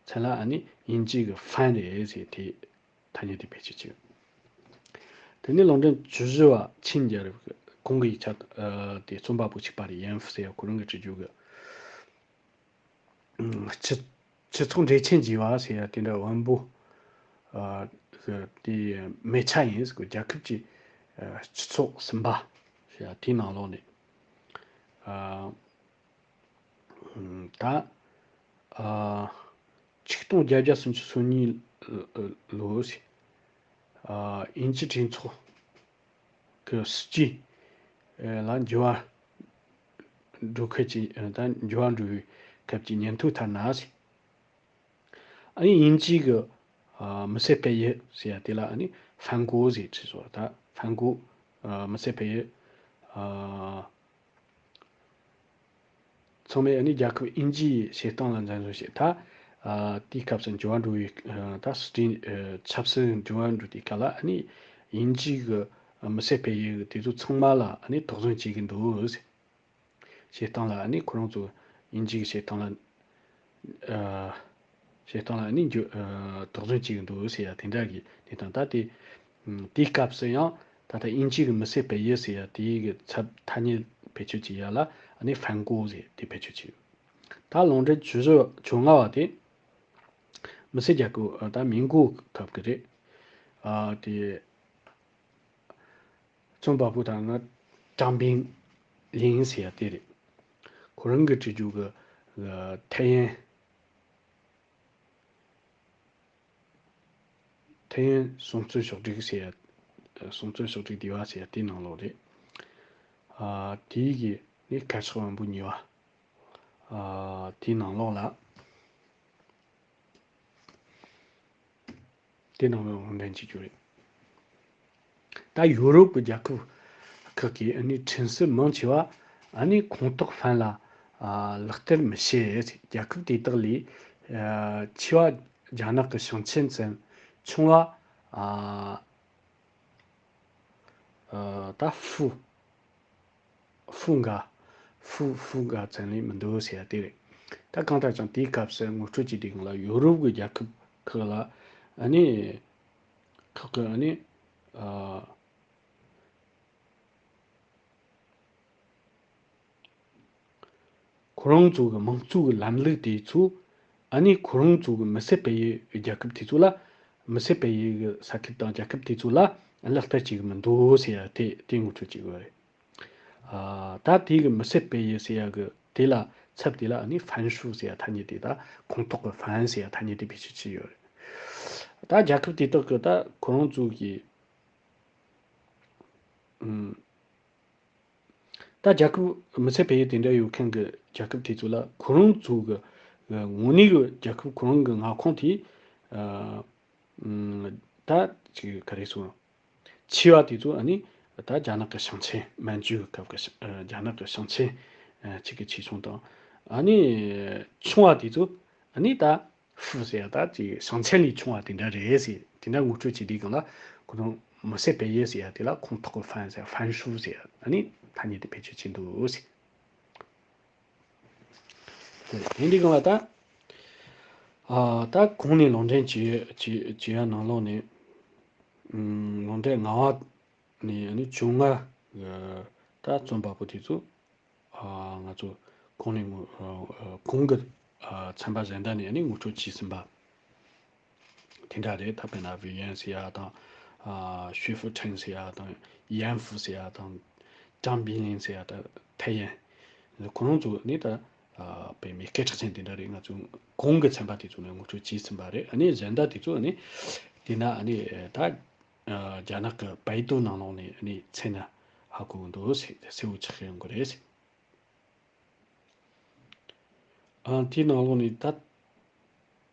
ཚེ་ལ་ཨ་ནི་དབྱིན་ཇི་གི་ཧྥན་རེད་ཟེར་དེ་ཐ་སྙད་དེ་བེད་སྤྱོད་བྱས་ཡོད། དེ་ནས་ལུང་འདྲེན་བཅུ་བཞི་པ་ཆིང་རྒྱལ་རབས་ཀྱི་གོང་གི་ཡིག་ཆ་ཨ་དེ་རྩོམ་པ་པོ་གཅིག་པ་རེད། ཡན་ཧྥུ་ཟེར་ཡ་ཁོ་རང་གི་བྲིས་རྒྱུ་གི་སྤྱི་སྤྱི་ཚོགས་འགྲེལ་ཆེན་བགྱིས་པ་ཟེར་ཡ་དེ་འདྲ་བོན་པོ་ཨ་དེ་མེ་ཆ་ཡིན་ཟེར་གོ། རྒྱལ་ཁབ་ཀྱི་ཨ་སྤྱི་ཚོགས་ཟིན་པ་ཟེར་ཡ་དེའི་ནང་ལོགས་ནས་ཨ་ད་ཨ་ཆིག་སྟོང་བརྒྱད་བརྒྱ་སུམ་ཅུ་སོ་གཉིས་ལོ་ཟེར་ཨ་དབྱིན་ཇི་གྲོས་ཚོགས་ཀྱི་སྲིད་ཇུས་ལ་འགྱུར་བ་འགྲོ་ཁུལ་གྱི་ད་འགྱུར་བ་འགྲོ་བའི་སྐབས་ཀྱི་ཉིན་ཐོ་ལྟར་ན་ཟེར། ཨ་ནི་དབྱིན་ཇིའི་གི་ཨ་མི་སེར་སྤེལ་ཡུལ་ཟེར་ཡ་དེ་ལ་ཨ་ནི་ཧྥན་གོ་ཟེར་བྲིས་སོ། ད་ཧྥན་གོ་ཨ་མི་སེར་སྤེལ་ཡུལ་ཨ་ཚང་མས་ཨ་ནི་རྒྱལ་ཁབ་དབྱིན་ཇིའི་བྱེད་སྟངས་ལ་འཛིན་བཟུང་བྱས། ད་ཨ་དེའི་སྐབས་སུ་འགྱུར་བ་འགྲོ་བའི་ཨ་ད་སྲིད་ཨ་ཆབ་སྲིད་འགྱུར་བ་འགྲོ་དུས་སྐབས་ལ་ཨ་ནི་དབྱིན་ཇིའི་གི་མི་སེར་སྤེལ་ཡུལ་དེ་ཚོ་ཚང་མ་ལ་ཨ་ནི་དོགས་ཟོན་བྱེད་ཀྱི་འདུག་ཟེར། བྱེད་སྟངས་ལ་ཨ་ནི་ཁོ་རང་ཚོ་དབྱིན་ཇིའི་བྱེད་སྟངས་ལ་ཨ་བྱེད་སྟངས་ལ་ཨ་ནི་འགྱུར་ཨ་དོགས་ཟོན་བྱེད་ཀྱི་འདུག་ཟེར་ཡ་དེ་འདྲ་གི་དེ་དང་། ད་དེ་ཨ་དེའི་སྐབས་སུ་ཡང་ད་ལྟ་དབྱིན་ཇི་གི་མི་སེར་སྤེལ་ཡུལ་ཟེར་ཡ་དེའི་གི་ཚབ་ཐ་སྙད་བེད་སྤྱོད་བྱེད་ཡ་ལ་ཨ་ནི་ཧྥན་གོ་ཟེར་དེ་བེད་སྤྱོད་བྱས་ཡོད། ད་ལུང་འདྲེན་བཅུ་བཞི་བཅོ་ལྔ་བ་དེ་མི་སེར་རྒྱལ་ཁབ་ཨ་ད་མིང་གོ་སྐབས་ཀྱི་རེད། ཨ་དེ་རྩོམ་པ་པོ་དང་ན་ཀྲང་པིང་ལིང་ཟེར་ཡ་དེ་རེད། ཁོ་རང་གི་བྲིས་རྒྱུ་གི་ཨ་ཐའེ་ཡན་ཐའེ་ཡན་སྲུང་བརྩི་ཕྱོགས་སྒྲིག་ཟེར་ཡ། སྲུང་བརྩི་ཕྱོགས་སྒྲིག་སྡེ་བ་ཟེར་ཡ་དེའི་ནང་ལོགས་རེད། ཨ་དེའི་གི་ནི་སྐད་ཆ་བོན་པོ་གཉིས་པ་ཨ་དེའི་ནང་ལོགས་ལ། དེ་ནང་ལ་དབང་ལྡན་གྱི་རྒྱུ་རེད། ད་ཡོ་རོབ་ཀྱི་རྒྱལ་ཁབ་ཁག་གིས་ཨ་ནི་ཁྲིམས་སྲོལ་མང་ཆེ་བ་ཨ་ནི་ཁོངས་གཏོགས་ཧྥན་ལ་ཨ་ལག་བསྟར་མི་བྱེད། རྒྱལ་ཁབ་དེ་དག་ལས་ཨ་ཆེ་བ་རྒྱ་ནག་གི་ཞིང་ཆེན་ཙམ། ཆུང་བ་ཨ་ཨ་ད་ཧྥུ་ཧྥུ་འགའ་ཧྥུ་ཧྥུ་འགའ་ཙམ་ལས་མི་འདུག་ཟེར་ཡ་དེ་རེད། ད་གང་ལྟར་ཀྱང་དེའི་སྐབས་སུ་ངོ་སྤྲོད་ཀྱི་སྒང་ལ་ཡོ་རོབ་ཀྱི་རྒྱལ་ཁབ་ཁག་ལ་ཨ་ནི་ཁག་གི་ཨ་ནི་ཨ་ཁོ་རང་ཚོ་གི་དམངས་གཙོ་གི་ལམ་ལུགས་དེ་ཚོ་ཨ་ནི་ཁོ་རང་ཚོ་གི་མི་སེར་སྤེལ་ཡུལ་རྒྱལ་ཁབ་དེ་ཚོ་ལ། མི་སེར་སྤེལ་ཡུལ་གི་ས་ཁུལ་དང་རྒྱལ་ཁབ་དེ་ཚོ་ལ་ལག་བསྟར་བྱེད་གི་མི་འདུག་ཟེར་ཡ་དེ་དེ་ངོ་སྤྲོད་བྱེད་དགོས་རེད། ཨ་ད་དེ་གི་མི་སེར་སྤེལ་ཡུལ་ཟེར་ཡ་གི་དེ་ལ་ཚབ་དེ་ལ་ཨ་ནི་ཧྥན་ཧྲུའུ་ཟེར་ཡ་ཐ་སྙད་དེ། ད་ཁོངས་གཏོགས་གི་ཧྥན་ཟེར་ཡ་ཐ་སྙད་དེ་བེད་སྤྱོད་བྱས་ཡོད་རེད། ད་རྒྱལ་ཁབ་དེ་དག་གི་ད་ཁོ་རང་ཚོ་གི་ཨུམ། ད་རྒྱལ་ཁབ་མི་སེར་སྤེལ་ཡུལ་དེ་འདྲ་ཡོད་མཁན་གྱི་རྒྱལ་ཁབ་དེ་ཚོ་ལ་ཁོ་རང་ཚོ་གི་ངོས་ནས་གི་རྒྱལ་ཁབ་ཁོ་རང་གི་མངའ་ཁོངས་དེ་ཨ་ཨུམ་ད་ཅིག་ག་རེ་ཟེར། ཆེ་བ་དེ་ཚོ་ཨ་ནི་ད་རྒྱ་ནག་གི་ཞིང་ཆེན། མན་ཇུའུ་གི་སྐབས་ཀྱི་ཞིང་ཨ་རྒྱ་ནག་གི་ཞིང་ཆེན་ཨ་གཅིག་གི་ཆེ་ཆུང་དང་། ཨ་ནི་ཆུང་བ་དེ་ཚོ་ཨ་ནི་ད་ཧྥུ་ཟེར་ཡ་ད་ཅིག་ཞིང་ཆེན་ལས་ཆུང་བ་དེ་འདྲ་རེད་ཟེར། དེ་འདྲ་ངོ་སྤྲོད་བྱེད་དུས་སྒང་ལ་ཁོ་ཚོ་མི་སེར་སྤེལ་ཡུལ་ཟེར་ཡ་དེ་ལ་ཁོངས་གཏོགས་ཀྱི་ཧྥན་ཟེར། ཧྥན་ཧྲུའུ་ཟེར་ཡ་ཨ་ནི་ཐ་སྙད་དེ་བེད་སྤྱོད་བྱེད་འདུག་ཟེར། དེ་དེ་འདྲའི་སྒང་ལ་ད་ཨ་ད་གོང་ནས་ལུང་འདྲེན་བྱེད་བྱེད་བྱེད་ཡ་ནང་ལོགས་ནས་ཨུམ་ལུང་འདྲེན་ལྔ་བ་ནས་ཨ་ནི་བཅོ་ལྔ་གི་ད་རྩོམ་པ་པོ་དེ་ཚོ་ཨ་ང་ཚོ་གོང་ནས་ངོ་ཨ་གོང་གི་ཨ་ཚན་པ་གཞན་དག་ནས་ཨ་ནི་ངོ་སྤྲོད་བྱས་ཟིན་པ་དེ་འདྲ་རེད། ད་དཔེར་ན་ཝེ་ཡན་ཟེར་ཡ་དང་། ཨ་ཞུས་ཧྥུ་ཁྲེང་ཟེར་ཡ་དང་། ཡན་ཧྥུ་ཟེར་ཡ་དང་། ཀྲང་པིང་ལིན་ཟེར་ཡ་དང་། ཐའེ་ཡན། ཁོ་རང་ཚོ་ནི་ད་ཨ་དཔེ་མི་སྐད་གྲགས་ཅན་དེ་འདྲ་རེད། ང་ཚོ་གོང་གི་ཚན་པ་དེ་ཚོ་ནས་ངོ་སྤྲོད་བྱས་ཟིན་པ་རེད། ཨ་ནི་གཞན་དག་དེ་ཚོ་ཨ་ནི་དེ་ན་ཨ་ནི་ད་ཨ་རྒྱ་ནག་གི་པའེ་ཏུ་ནང་ལོགས་ནས་ཨ་ནི་མཚན་ན་ཧ་གོ་གི་འདུག་ཟེར། གསལ་བོ་ཆགས་ཡོང་གི་རེད་ཟེར། ཨ་དེའི་ནང་ལོགས་ནས་ད་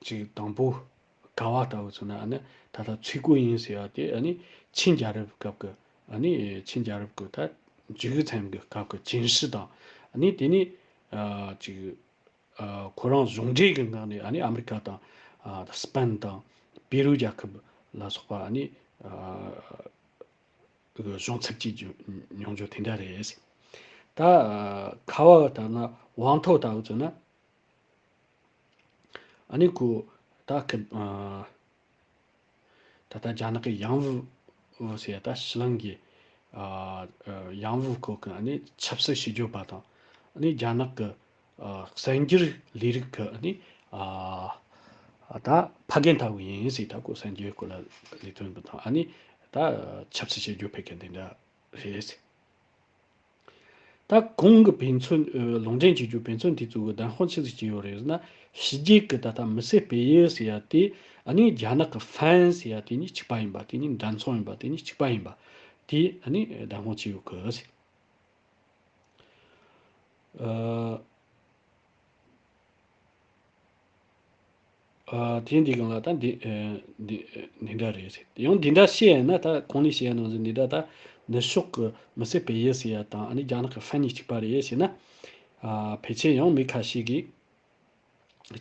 ཅིག་དང་པོ་ག་བ་ལྟ་བུ་ཚོ་ན་ཨ་ནི་ད་ལྟ་ཚུའེ་ཀུའེ་ཡིན་ཟེར་བ་དེ་ཨ་ནི་ཆིན་རྒྱལ་རབས་སྐབས་ཀྱི་ཨ་ནི་ཆིན་རྒྱལ་རབས་ཀྱི་ད་འཇིགས་སྐུལ་མཚམས་ཀྱི་སྐབས་ཀྱི་ཅིན་ཧྲི་དང་། ཨ་ནི་དེ་ནས་ཨ་ཅིག་ཨ་ཁོ་རང་གཞུང་འབྲེལ་གྱི་ངང་ནས་ཨ་ནི་ཨ་མི་རི་ཀ་དང་ཨ་སི་པན་དང་པེ་རུ་རྒྱལ་ཁབ་ལ་སོགས་པ་ཨ་ནི་ཨ་གཞུང་ཚབ་ཀྱི་མྱོང་རྒྱུ་དེ་འདྲ་རེད། ད་ཁ་བ་ལྟར་ན་ཝང་ཐོ་ལྟ་བུ་ཚོ་ན་ཨ་ནི་ཁོ་ད་ཁི་ཨ་ད་ལྟ་རྒྱ་ནག་གི་ཡང་ཝུ་ཟེར་ད་ཕྱི་གླིང་གི་ཨ་ཡང་ཝུ་ཁོ་གི་ཨ་ནི་ཆབ་སྲིད་ཞིབ་འཇུག་པ་དང་། ཨ་ནི་རྒྱ་ནག་གི་ཨ་གསར་འགྱུར་ལས་རིགས་ཀྱི་ཨ་ནི་ཨ་ད་ཕ་རྒན་ལྟ་བུ་ཡིན་ཟེར། ད་ཁོ་གསར་འགྱུར་སྐོར་ལ་ལས་དོན་པ་དང་། ཨ་ནི་ད་ཆབ་སྲིད་ཞིབ་འཇུག་བྱེད་མཁན་དེ་འདྲ་རེད། ད་གོང་གི་དཔེ་མཚོན་ཨ་ལུང་འདྲེན་བྱེད་རྒྱུ་དཔེ་མཚོན་དེ་ཚོ་གི་བདེན་དཔང་ཆི་ཟིག་བྱས་ཡོད་རེད་ཟེར་ན། ཕྱི་རྒྱལ་གི་ད་ལྟ་མི་སེར་སྤེལ་ཡུལ་ཟེར་ཡ་དེ་ཨ་ནི་རྒྱ་ནག་གི་ཧྥན་ཟེར་ཡ་དེ་གཉིས་གཅིག་པ་ཡིན་པ། དེ་གཉིས་འདྲ་མཚུངས་ཡིན་པ། དེ་གཉིས་གཅིག་པ་ཡིན་པ་དེ་ཨ་ནི་བདེན་དཔང་བྱས་ཡོད་གི་ཟེར། ཨ། ཨ། དེ་འདི་གང་ལ་ད་འདི་ཨ་འདི་ཨ་འདི་འདྲ་རེད་ཟེར། ཡང་འདི་འདྲ་བཤད་ཡ་ན། ད་གོང་ནས་བཤད་ཡ་ནང་བཞིན་འདི་འདྲ་ད་ནུབ་ཕྱོགས་ཀྱི་མི་སེར་སྤེལ་ཡུལ་ཟེར་ཡ་དང་ཨ་ནི་རྒྱ་ནག་གི་ཧྥན་གཉིས་གཅིག་པ་རེད་ཟེར་ན། ཨ། ཕལ་ཆེར་ཡང་མི་ཁ་ཤས་ཀྱིས་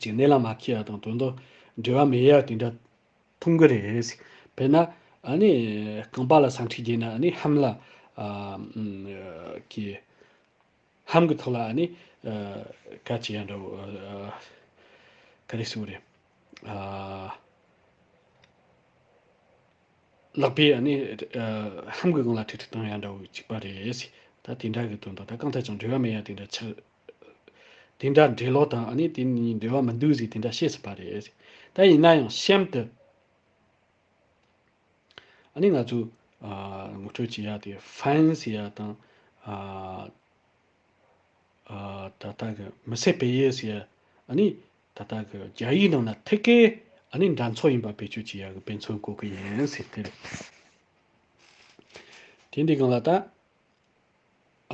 ཅིག་གནད་ལ་མ་འཁེལ་ཡ་དང་དོན་དག་འབྲེལ་བ་མེད་ཡ་དེ་འདྲ་མཐོང་གི་རེད་ཟེར། དཔེར་ན་ཨ་ནི་རྐང་པ་ལ་སེན་ཁྲི་རྒྱག་ན་ཨ་ནི་ཧམ་ལ་ཨ་ཨ་གི་ཧམ་གྱི་ཐོག་ལ་ཨ་ནི་ཨ་ག་ཅི་ཡང་འདྲ་བོ་ཨ་ག་རེ་ཟེར་དགོས་རེད། ཨ་ལག་པས་ཨ་ནི་ཨ་ཧམ་གྱི་སྒང་ལ་ཁྲིག་ཁྲིག་བཏང་ཡང་འདྲ་བོ་གཅིག་པ་རེད་ཟེར། ད་དེ་འདྲ་གི་དོན་དག་ད་གང་ལྟར་ཀྱང་འབྲེལ་བ་མེད་ཡ་དེ་འདྲ་ཆགས། དེ་འདྲ་འབྲེལ་ལོག་དང་ཨ་ནི་དེ་གཉིས་འབྲེལ་བ་མི་འདུག་ཟེར་དེ་འདྲ་བཤད་སྲིད་པ་རེད་ཟེར། ད་ཡིན་ན་ཡང་གཤམ་དུ། ཨ་ནི་ང་ཚོས་ཨ་ངོ་སྤྲོད་བྱེད་ཡ་དེ་ཧྥན་ཟེར་ཡ་དང་ཨ་ཨ་ད་ལྟ་གི་མི་སེར་སྤེལ་ཡུལ་ཟེར་ཡ། ཨ་ནི་ད་ལྟ་གི་རྒྱ་ཡིག་ནང་ན་ཐད་ཀའི་ཨ་ནི་འདྲ་མཚུངས་ཡིན་པ་བེད་སྤྱོད་བྱེད་ཡ་གི་དཔེ་མཚོན་བཀོད་གི་ཡིན་ཟེར་དེ་རེད། དེ་འདི་སྒང་ལ་ད་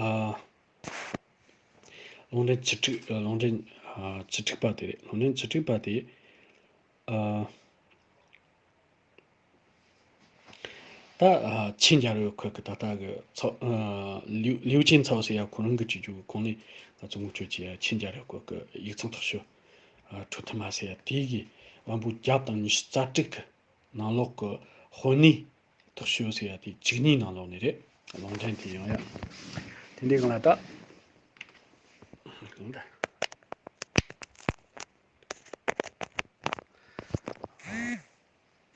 ཨ་ལུང་འདྲེན་བཅུ་དྲུག་ཨ་ལུང་འདྲེན་ཨ་བཅུ་དྲུག་པ་དེ་རེད། ལུང་འདྲེན་བཅུ་དྲུག་པ་དེ་ཨ། ད་ཨ་ཆིན་རྒྱལ་རབས་ཁོ་གི་ད་ལྟ་གི་ཚོགས་ཨ་ལིའུ་ལིའུ་ཅིན་ཚའོ་ཟེར་ཡ་ཁོ་རང་གི་སྤྱོད་འཇུག་གི་གོང་ནས་ང་ཚོ་ངོ་སྤྲོད་བྱེད་ཡ་ཆིན་རྒྱལ་རབས་ཁོ་གི་ཡིག་ཚང་མཐོ་ཤོས་ཨ་ཁྲོ་ཐུ་མ་ཟེར་ཡ་དེ་གི་དབང་པོ་བརྒྱ་དང་ཉི་ཤུ་རྩ་དྲུག་གི་ནང་ལོགས་ཀྱི་དཔོན་གནས་མཐོ་ཤོས་ཟེར་ཡ་དེ་བཅུ་གཉིས་ནང་ལོགས་ནས་རེད། ལུང་འདྲེན་དེ་ཡོང་ཡ། དེ་འདྲའི་སྒང་ལ་ད།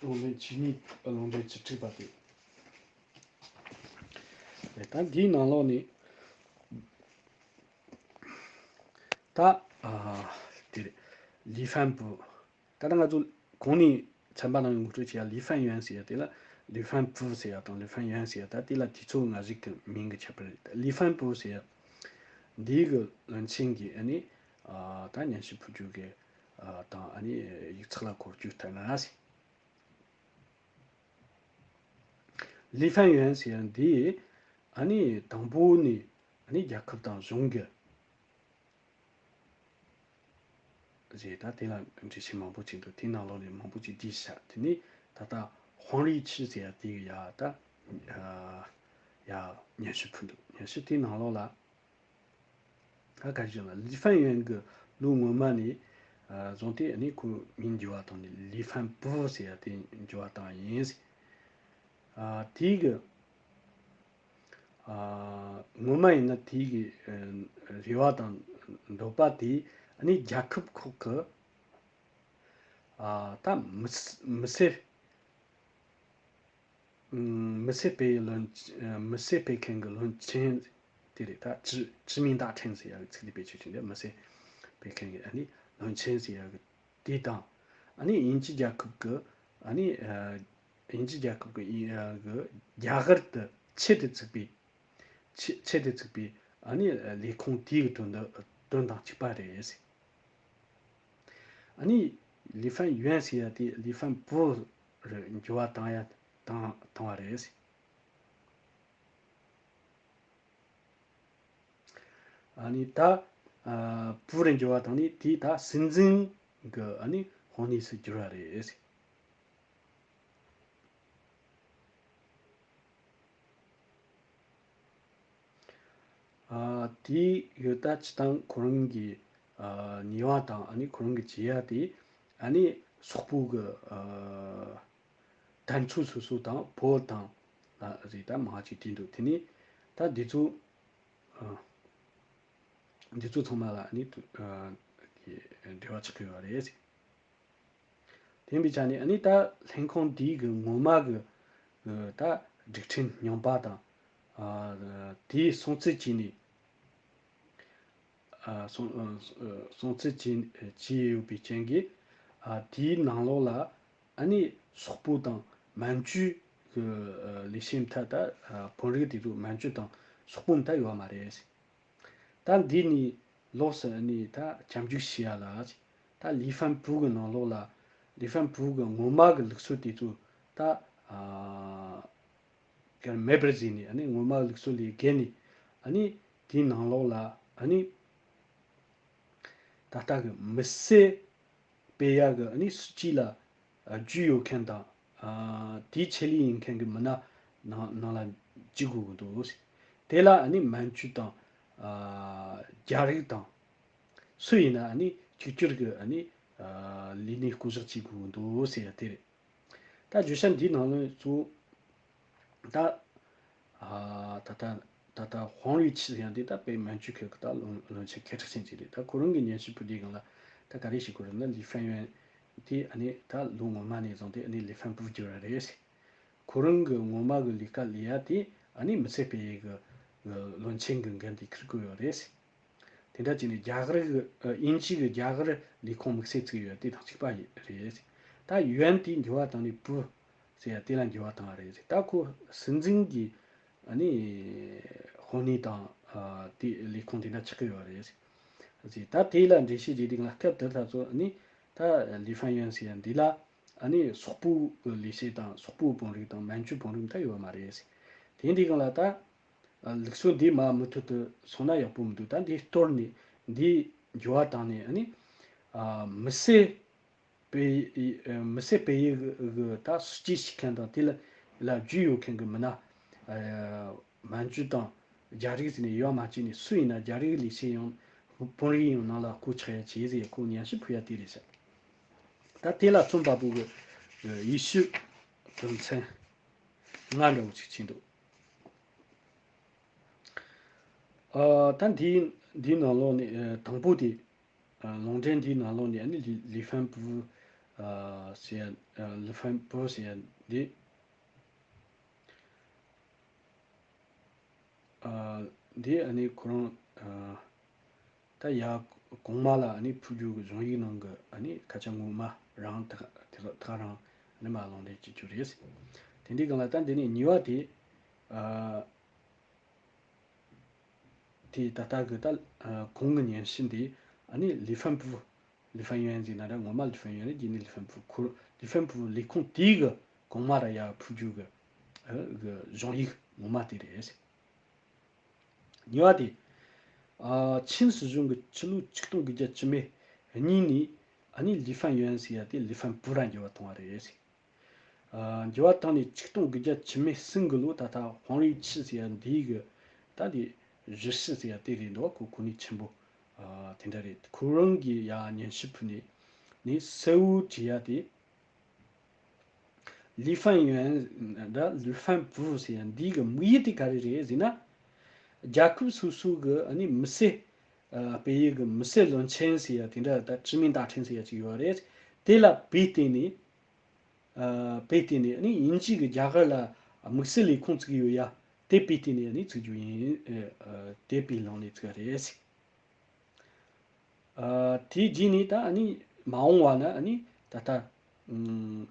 ལུང་འདྲེན་བཅུ་གཉིས། ལུང་འདྲེན་བཅུ་དྲུག་པ་དེ་རེད། ད་འདིའི་ནང་ལོགས་ནས་ད་ཨ་དེ་རེད། ལི་ཧྥན་པུ། ད་ལྟ་ང་ཚོ་གོང་ནས་ཚན་པ་ནང་ངོ་སྤྲོད་བྱས་ཡ་ལི་ཧྥན་ཡོན་ཟེར་ཡ་དེ་ལ་ ལི་ཧྥན་ཕུའུ་ཟེར་ཡ་དང་ལི་ཧྥན་ཡོན་ཟེར་ཡ་ད་དེ་ལ་དུས་ཚོད་སྔ་གཞུག་གི་མིང་གི་ཁྱད་པར་རེད། ལི་ཧྥན་ཕུའུ་ཟེར་ཡ་འདི་གི་བློན་ཆེན་གྱི་ཨ་ནི་ཨ་ད་སྙན་ཞུ་ཕུལ་རྒྱུ་གི་ཨ་དང་ཨ་ནི་ཡིག་ཚགས་ལ་འཁོད་རྒྱུ་ལྟར་ན། ལི་ཧྥན་ཡོན་ཟེར་ཡ་འདི་ཨ་ནི་དང་པོ་ནས་ཨ་ནི་རྒྱལ་ཁབ་དང་གཞུང་གི་རེད། ད་དེ་ལ་འགྲེལ་བཤད་མང་པོ་ཅིག་འདུག་དེའི་ནང་ལོགས་ནས་མང་པོ་ཅིག་བྲིས་ཤག་དེ་ནས་ད་ལྟ་ཧོང་རུའི་ཆི་ཟེར་ཡ་དེ་གི་ཡ་ད་ཡ་སྙན་ཞུ་ཕུལ་འདུག་སྙན་ཞུ་དེའི་ནང་ལོགས་ལ་ད་ག་རེ་ཟེར་ན་ལི་ཧྥན་ཡོན་གྱི་ལོ་སྔོན་མ་ནས་བཟུང་སྟེ་ནི་ཁོའི་མིང་འགྱུར་བ་བཏང་ནས་ལི་ཧྥན་ཕུའུ་ཟེར་ཡ་དེ་འགྱུར་བ་བཏང་ཡིན། དེའི་གི་ཨ། སྔོན་མ་ཡིན་ན་དེའི་གི་ཨ་རེ་བ་དང་འདོད་པ་དེ་ཨ་ནི་རྒྱལ་ཁབ་ཁག་གི་ཨ་ད་མི་སེ་མི་སེར་མི་སེར་སྤེལ་བློན་མི་སེར་སྤེལ་མཁན་གྱི་བློན་ཆེན་དེ་རེད། ད་知知名大臣ཟེར་ཡ་གི་ཚིག་དེ་བེད་སྤྱོད་བྱས་ཏེ་མི་སེར་སྤེལ་མཁན་གྱི་ཨ་ནི་བློན་ཆེན་ཟེར་ཡ་གི་དེ་དང་ཨ་ནི་དབྱིན་ཇི་རྒྱལ་ཁབ་ཀྱི་ཨ་ནི་ཨ་དབྱིན་ཇི་རྒྱལ་ཁབ་ཀྱི་ཨི་ཨ་གི་རྒྱ་གར་དུ་ཆེད་དུ་བཙུགས་པའི་ཆེ་ཆེད་དུ་བཙུགས་པའི་ཨ་ནི་ལས་ཁུངས་དེའི་གི་དོན་དུ་དོན་དང་གཅིག་པ་རེད། ཨ་ནི་ལི་ཧྥན་ཡོན་ཟེར་ཡ་དེ་ལི་ཧྥན་པུའུ་རུ་འགྱུར་བ་བཏང་ཡ་བཏང་བཏང་བ་རེད། ཨ་ནི་ད་ཨ་པུའུ་རུ་འགྱུར་བ་བཏང་ནས་དེ་ད་སྲིད་འཛིན་གྱི་ཨ་ནི་དཔོན་གནས་སུ་གྱུར་བ་རེད། ཨ་དེའི་ཡོད་ད་སྤྱི་བཏང་ཁོ་རང་གི་ཨ་ཉེས་པ་དང་ཨ་ནི་ཁོ་རང་གི་བྱེད་ཡ་དེ་ཨ་ནི་སོག་པོ་གི་ཨ་དར་ཚོན་སོ་སོ་དང་བོད་དང་ཨ་རེད། ད་མང་ཅིག་བྲིས་འདུག་དེ་ནས་ད་འདི་ཚོ་ཨ་འདི་ཚོ་ཚང་མ་ལ་ཨ་ནི་ཨ་གི་འབྲེལ་བ་ཆགས་ཀྱི་ཡོད་རེད། དེ་ཡིན་པའི་ཆ་ནས་ཨ་ནི་ད་ལྷན་ཁང་འདིའི་གི་ངོ་མ་གི་ཨ་ད་སྒྲིག་ཁྲིམས་རྙིང་པ་དང་ཨ་དེའི་སྲུང་བརྩི་བྱས་ནས་ཨ་སྲུང་ཨ་སྲུང་བརྩི་བྱས་བྱས་ཡོད་པའི་རྐྱེན་གྱིས་ཨ་དེའི་ནང་ལོགས་ལ་ཨ་ནི་སོག་པོ་དང་མན་ཇུའི་གི་ཨ་ལས་བྱེད་མཐའ་ད་ཨ་དཔོན་རིགས་དེ་ཚོ་མན་ཇུ་དང་སོག་པོ་མཐའ་ཡོད་པ་མ་རེད། ད་འདི་ནས་ལོགས་སུ་ནི་ད་ཁྱབ་འཇུག་བྱེད་ཡ་ལ་ད་ལི་ཧྥན་ཕུའུ་གི་ནང་ལོགས་ལ་ལི་ཧྥན་ཕུའུ་གི་ངོ་མ་གི་ལུགས་སྲོལ་དེ་ཚོ་ད་ཨ་གར་མེད་པར་བཟོས་ནས་ཨ་ནི་ངོ་མ་གི་ལུགས་སྲོལ་ལས་བརྒལ་ནས་ཨ་ནི་དེའི་ནང་ལོགས་ལ་ཨ་ནི་ད་ལྟ་གི་མི་སེར་སྤེལ་ཡག་གི་ཨ་ནི་སྲིད་ཇུས་ལ་ཨ་རྒྱུས་ཡོད་མཁན་དང་ཨ་དེའི་ཆེད་ལས་ཡིན་མཁན་གྱི་མི་སྣ་ནང་ནང་ལ་འཇུག་དགོས་ཀྱི་འདུག་དེ་ལ་ཨ་ནི་མན་ཇུ་དང་ཨ་རྒྱ་རིགས་དང་སུ་ཡིན་ན་ཨ་ནི་གཅིག་གྱུར་གྱི་ཨ་ནི་ཨ་ལས་གནས་བསྐོ་གཞག་བྱེད་དགོས་ཀྱི་འདུག་ཟེར་ཡ་དེ་རེད། ད་བརྗོད་བྱ་འདིའི་ནང་ལོགས་སུ་ད་ཨ་ད་ལྟ་ད་ལྟ་ཧོང་རུའི་ཆི་ཟེར་ཡང་དེ་ད་དཔེ་མན་ཇུ་ཁུལ་གྱི་ད་བློན་བློན་ཆེན་མཁས་གྲགས་ཅན་ཅིག་རེད། ད་ཁོ་རང་གི་སྙན་ཞུ་ཕུལ་དུས་སྒང་ལ་ད་ག་རེ་ཞིག་དགོས་རེད་ན་ལི་ཧྥན་ཡོན་དེ་ཨ་ནི་ད་ལོ་སྔོན་མ་ནས་བཟུང་སྟེ་ཨ་ནི་ལི་ཧྥན་པུའུ་གྱུར་བ་རེད། ཁོ་རང་གི་སྔོན་མ་གི་ལས་ཀ་ལས་ཡ་དེ་ཨ་ནི་མི་ཚེ་སྤེལ་ཡས་གི་བློན་ཆེན་གི་འགན་དེ་འཁུར་དགོས་ཡོད་རེད། དེ་འདྲ་བྱས་ནས་རྒྱ་གར་གི་ཨ་དབྱིན་ཇི་གི་རྒྱ་གར་ལས་ཁུངས་དམིགས་བསལ་བཙུགས་ཡོད་དེ་དང་གཅིག་པ་ཡིན་རེད། ད་ཡོན་དེ་འགྱུར་བ་བཏང་ནས་པུའུ་ཟེར་ཡ་དེ་ལ་འགྱུར་བ་བཏང་བ་རེད། ད་ཁོ་སྲིད་འཛིན་གྱི་ཨ་ནི་དཔོན་གནས་དང་ཨ་དེ་ལས་ཁུངས་དེ་འདྲ་ཆགས་ཀྱི་ཡོད་རེད། ད་དེ་ལ་འགྲེལ་བཤད་བྱེད་དུས་ལ་སྐབས་དེ་ད་ཚོ་ཨ་ནི་ད་ལི་ཧྥན་ཡོན་ཟེར་ཡ་འདི་ལ་ཨ་ནི་སོག་པོའི་ལས་བྱེད་དང་སོག་པོའི་དཔོན་རིགས་དང་མན་ཇུའི་དཔོན་རིགས་ད་ཡོད་མ་རེད། དེ་འདི་སྒང་ལ་ད་ལུགས་སྲོལ་འདི་མ་མུ་མཐུད་དུ་སོང་ན་ཡག་པོ་མི་འདུག་ད་འདི་གཏོར་ནས་འདི་འགྱུར་བ་བཏང་ནས་ཨ་ནི་མི་སེར་སྤེལ་མི་སེར་སྤེལ་ཡས་གི་ད་སྲིད་ཇུས་ཤིག་མཁན་དང་དེ་ལ་ལ་རྒྱུས་ཡོད་མཁན་གི་མི་སྣ་མན་ཇུ་དང་རྒྱ་རིགས་ཟེར་ནས་ཡོད་མ་བྱས་ནས་སུ་ཡིན་ན་རྒྱ་རིགས་ལས་བྱེད་ཡང་དཔོན་རིགས་ཡང་ནང་ལ་བསྐོ་ཆོག་ཡ་བྱས་ཟེར་ཁོ་སྙན་ཞུ་ཕུལ་ཡ་དེ་རེད་ཤག་ད་དེ་ལ་རྩོམ་པ་པོ་གི་ཡེ་ཤུ་དོན་ཚན་ལྔ་འདྲ་བོ་ཅིག་ཕྱིན་འདུག་ཨ་ད་འདིའི་འདིའི་ནང་ལོགས་ནས་ཨ་དང་པོ་དེ་ཨ་ལུང་འདྲེན་འདིའི་ནང་ལོགས་ནས་ཨ་ནི་ལི་ལི་ཧྥན་པུའུ་ཨ་ཟེར་ཡ་ཨ་ལི་ཧྥན་པུའུ་ཟེར་ཡ་འདི་ཨ་འདི་ཨ་ནི་ཁོ་རང་ཨ་ད་ཡ་གོང་མ་ལ་ཨ་ནི་ཕུལ་རྒྱུ་གི་གཞུང་ཡིག་ནང་གི་ཨ་ནི་སྐད་ཆ་ངོ་མ་རང་ད་ད་ད་རང་ཨ་ནི་མ་ལུང་འདྲེན་བྱེད་རྒྱུ་རེད། དེ་འདྲའི་སྒང་ལ་ད་འདི་ནས་གཉིས་པ་དེ། ཨ། དེ་ད་ལྟ་གི་ད་ཨ་གོང་གི་ཉན་ཞིབ་འདི་ཨ་ནི་ལི་ཧྥན་པུ། ལི་ཧྥན་ཡོན་ཟེར་ན་འདྲ། ངོ་མ་ལི་ཧྥན་ཡོན་རེད། རྗེས་ནས་ལི་ཧྥན་པུ། ཁོ་ལི་ཧྥན་པུ་ལས་ཁུངས་དེའི་གི་གོང་མ་ར་ཡར་ཕུལ་རྒྱུ་གི་ཨ་གི་གཞུང་ཡིག་ངོ་མ་དེ་རེད། གཉིས་པ་དེ། ཨ། ཆིན་སྲིད་གཞུང་གིས་ཕྱི་ལོ་ཆིག་སྟོང་དགུ་བརྒྱ་བཅུ་མེད་གཉིས་ནས་ཨ་ནི་ལི་ཧྥན་ཡོན་ཟེར་ཡ་དེ་ལི་ཧྥན་པུ་ར་འགྱུར་བ་བཏང་བ་རེད། ཨ། འགྱུར་བ་བཏང་ནས་ཆིག་སྟོང་དགུ་བརྒྱ་བཅུ་མེད་གསུམ་གི་ལོ། ད་ལྟ་ཧོང་རུའེ་ཆི་ཟེར་ཡ་འདི་གི་ད་དེ་ཞུ་ཞི་ཟེར་ཡ་དེ་རེད་འདུག་ཁོ་གོ་གནས་ཆེན་པོ་ཨ་དེ་འདྲ་རེད། ཁོ་རང་གིས་ཡར་ཉན་ཞིབ་ཕུལ་ནས་ནས་གསལ་བོ་བྲིས་ཡ་དེ། ལི་ཧྥན་ཡོན་ད་ལི་ཧྥན་པུ་ཟེར་ཡ་འདི་གི་དམིགས་ཡུལ་དེ་ག་རེ་རེད་ཟེར་ན། རྒྱལ་ཁབ་སོ་སོ་གི་ཨ་ནི་མི་སེར་ཨ་སྤེལ་ཡུལ་གི་མི་སེར་བློན་ཆེན་ཟེར་ཡ་དེ་འདྲ་ད་ཀྲི་མིན་ཏཱ་ཁྲིན་ཟེར་ཡ་ཅིག་ཡོད་རེད། དེ་ལ་དཔེ་བལྟས་ནས། ཨ་དཔེ་བལྟས་ནས་ཨ་ནི་དབྱིན་ཇི་གི་རྒྱ་གར་ལ་དམིགས་བསལ་ལས་ཁུངས་བཙུགས་ཡོད་ཡ་དེ་དཔེ་བལྟས་ནས་ཨ་ནི་བཙུགས་རྒྱུ་ཡིན། ཨ་དེ་དཔེ་བླངས་ནས་བཙུགས་པ་རེད། ཨ་དེའི་རྗེས་ནས་ད་ཨ་ནི་མ་འོངས་པ་ན་ཨ་ནི་ད་ལྟ་ཨུམ་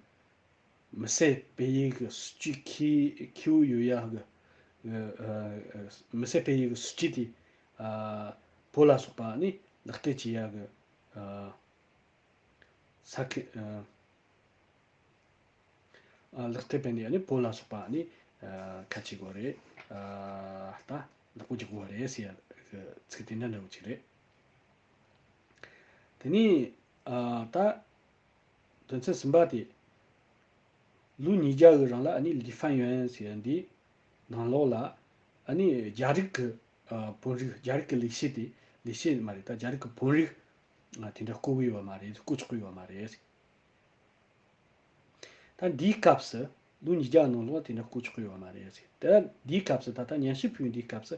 མི་སེར་སྤེལ་ཡུལ་གི་སྲིད་ཇུས་ཁེ་ཁེ་པོ་ཡོད་ཡ་གི་ཨ་ཨ་མི་སེར་སྤེལ་ཡུལ་གི་སྲིད་ཇུས་དེ་ཨ་བོད་ལ་སོགས་པ་ཨ་ནི་ལག་བསྟར་བྱེད་ཡ་གི་ཨ་ས་ཁུལ་ཨ། ཨ་ལག་བསྟར་བྱས་ནས་ཨ་ནི་བོད་ལ་སོགས་པ་ཨ་ནི་ཨ་ཁ་ཆེ་དགོས་རེད། ཨ་ད་ལེགས་པོ་རྒྱག་དགོས་རེད་ཟེར་ཡ་གི་ཚིག་དེ་འདྲ་འདྲ་བོ་ཅིག་རེད། དེ་ནས་ཨ་ད་དོན་ཚན་གསུམ་པ་དེ། ལོ་ཉིས་བརྒྱ་གི་རིང་ལ་ཨ་ནི་ལི་ཧྥན་ཡོན་ཟེར་ཡ་འདི་ནང་ལོགས་ལ་ཨ་ནི་རྒྱ་རིགས་ཀྱི་ཨ་དཔོན་རིགས། རྒྱ་རིགས་ཀྱི་ལས་བྱེད་དེ། ལས་བྱེད་མ་རེད། ད་རྒྱ་རིགས་ཀྱི་དཔོན་རིགས་ཨ་དེ་འདྲ་བསྐོ་གི་ཡོད་པ་མ་རེད། བསྐོ་ཆོག་གི་ཡོད་པ་མ་རེད། ད་འདིའི་སྐབས་སུ་ལོ་ཉིས་བརྒྱ་ནང་ལོགས་དེ་འདྲ་བསྐོ་ཆོག་གི་ཡོད་པ་མ་རེད་ཟེར། དེ་འདིའི་སྐབས་སུ་ད་ལྟ་ཉན་ཞིབ་ཕུལ་བའི་འདིའི་སྐབས་སུ་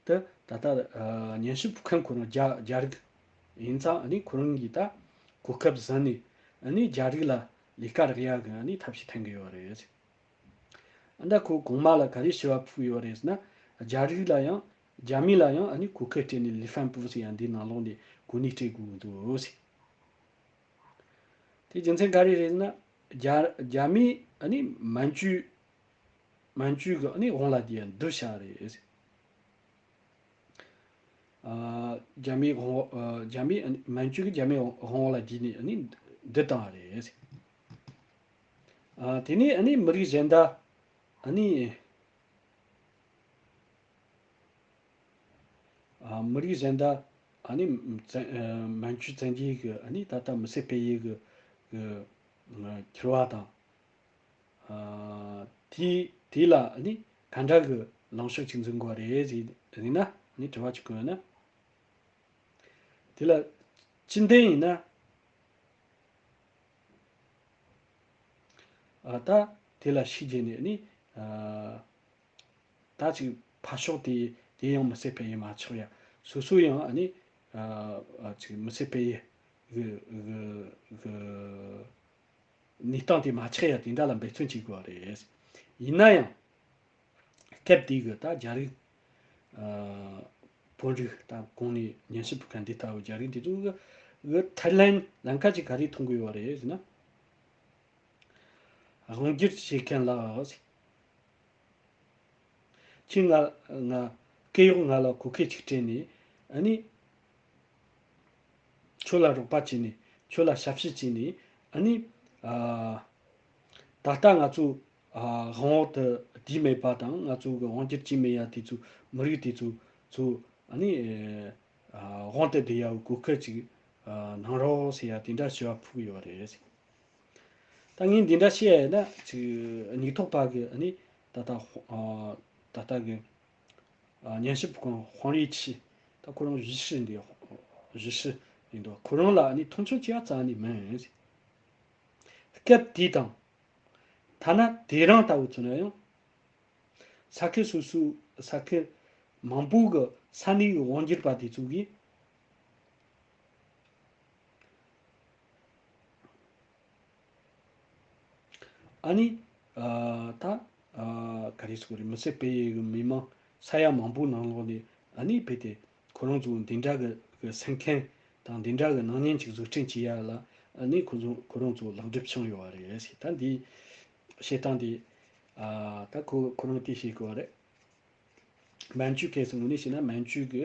དེ་ད་ལྟ་ཨ་ཉན་ཞིབ་ཕུལ་མཁན་ཁོ་རང་རྒྱ་རྒྱ་རིགས་ཡིན་ཙང་ཨ་ནི་ཁོ་རང་གིས་ད་གོ་སྐབས་ཟིན་ནས་ཨ་ནི་རྒྱ་རིགས་ལ་ལས་ཀ་རག་ཡ་གི་ཨ་ནི་ཐབས་ཤེས་འཐེན་གི་ཡོད་རེད་ཟེར། ཨ་ད་ཁོ་གོང་མ་ལ་ག་རེ་ཞུ་བ་ཕུལ་ཡོད་རེད་ཟེར་ན། རྒྱ་རིགས་ལ་ཡང་རྒྱ་མི་ལ་ཡང་ཨ་ནི་གོ་སྐབས་སྤྲད་ནས་ལི་ཧྥན་པུ་ཟེར་ཡ་འདི་ནང་ལོགས་ནས་གོ་གནས་སྤྲད་དགོས་ཀྱི་འདུག་ཟེར། དེ་རྒྱུ་མཚན་ག་རེ་རེད་ཟེར་ན། རྒྱ་རྒྱ་མི་ཨ་ནི་མན་ཇུ་མན་ཇུ་གི་ཨ་ནི་དབང་ལ་བསྡུས་ཡ་འདུལ་བྱ་རེད་ཟེར། ཨ་རྒྱ་མིའི་དབང་འོག་ཨ་རྒྱ་མིའི་མན་ཇུ་གིས་རྒྱ་མིའི་དབང་འོག་ལ་བསྡུས་ནས་ཨ་ནི་འདུལ་བཏང་བ་རེད། ཨ་དེ་ནས་ཨ་ནི་མི་རིགས་གཞན་དག་ཨ་ནི་ཨ་མི་རིགས་གཞན་དག་ཨ་ནི་བཙན་ཨ་མན་ཇུ་བཙན་རྒྱལ་གི་ཨ་ནི་ད་ལྟ་མི་སེར་སྤེལ་ཡུལ་གི་གི་ཨ་འཁྱེར་བ་དང་། ཨ་དེ་དེ་ལ་ནི་ག་འདྲ་གི་ལངས་ཕྱོགས་ཅིག་འཛིན་དགོས་རེད་ཟེར་ཟེར་ན་ནི་དྲི་བ་ཅིག་བཀོད་ན། དེ་ལ་སྤྱི་འདེམས་ཡིན་ན། ཨ་ད་དེ་ལ་ཤུགས་རྒྱབ་ནས་ནི་ཨ་ད་ཅིག་ཕར་ཕྱོགས་དེ་དེ་ཡང་མི་སེར་སྤེལ་ཡུལ་མ་ཆགས་ཡ། སོ་སོ་ཡང་ཨ་ནི་ཨ་ཨ་ཅིག་མི་སེར་སྤེལ་ཡུལ་གི་གི་གི་གནས་སྟངས་དེ་མ་ཆགས་ཡ་དེ་འདྲ་ལ་འབད་བརྩོན་བྱེད་དགོས་པ་རེད། ཡིན་ན་ཡང་སྐབས་དེའི་གི་ད་རྒྱ་རིགས་ཨ་དཔོན་རིགས་དང་གོང་ནས་ཉན་ཞིབ་ཕུལ་མཁན་འདི་ལྟ་བུ་རྒྱ་རིགས་འདི་ཚོ་གི་གི་ཁྲལ་ལན་ལམ་ཁ་ཅིག་ག་རེ་མཐོང་གི་ཡོད་པ་རེད་ཟེར་ན། དབང་སྒྱུར་བྱེད་མཁན་ལགས། ཁྱེད་ང་ང་སྐད་གཡོག་ང་ལ་གོ་སྐབས་ཅིག་སྤྲད་ནས་ཨ་ནི་ཁྱོད་ལ་རོགས་པ་བྱས་ནས་ཁྱོད་ལ་ཞབས་ཕྱི་བྱས་ནས་ཨ་ནི་ཨ་ད་ལྟ་ང་ཚོ་ཨ་དབང་འོག་ཏུ་བསྡུས་མེད་པ་དང་། ང་ཚོ་གི་དབང་སྒྱུར་བྱས་མེད་ཡ་དེ་ཚོ་མི་རིགས་དེ་ཚོ་ཚོ་ཨ་ནི་ཨ་དབང་དུ་བསྡུ་ཡ་གི་གོ་སྐབས་ཅིག་ཨ་གནང་རོགས་ཟེར་ཡ་དེ་འདྲ་ཞུ་བ་ཕུལ་གི་ཡོད་རེད། ད་ངས་འདི་འདྲ་བཤད་ཡ་ཡིན་ན་ཅིག་སྙིང་ཐོག་པ་གི་ཨ་ནི་ད་ལྟ་ཧོ་ཨ་ད་ལྟ་གི་ཨ་ཉན་ཞིབ་ཁང་ཧོང་རུའེ་ཆི། ད་ཁོ་རང་ཞུ་ཞི་འདི་ཞུ་ཞི་ཡིན་འདུག་ཁོ་རང་ལ་ཨ་ནི་མཐོང་ཆུང་བྱེད་ཡ་རྩ་ནས་མིན། སྐབས་དེ་དང་ཐ་ན་དེ་རིང་ལྟ་བུ་ཚོ་ན་ཡང་། ས་ཁུལ་སོ་སོའི་ས་ཁུལ་མང་པོ་གི་ས་གནས་ཀྱི་དབང་སྒྱུར་པ་དེ་ཚོ་གིས་ཨ་ནི་ཨ་ད་ཨ་ག་རེ་ཟེར་དགོས་རེད། མི་སེར་སྤེལ་ཡུལ་གྱི་མི་མང་ས་ཡ་མང་པོའི་ནང་ལོགས་ནས་ཨ་ནི་རྦད་དེ་ཁོ་རང་ཚོ་འདི་འདྲ་གི་གི་སེམས་ཁམས་དང་འདི་འདྲ་གི་སྣང་བརྙན་ཅིག་བཟོ་སྐྲུན་བྱེད་ཡ་ལ་ཨ་ནི་ཁོ་ཚོ་ཁོ་རང་ཚོ་ལེགས་འགྲུབ་བྱུང་ཡོད་པ་རེད་ཟེར། ད་འདི་བཤད་སྟངས་འདི། ཨ་ད་ཁོ་ཁོ་རང་དེ་བཤད་དགོས་པ་རེད། མན་ཇུ་གལ་སྲིད་དངོས་གནས་བྱས་ན་མན་ཇུ་གི་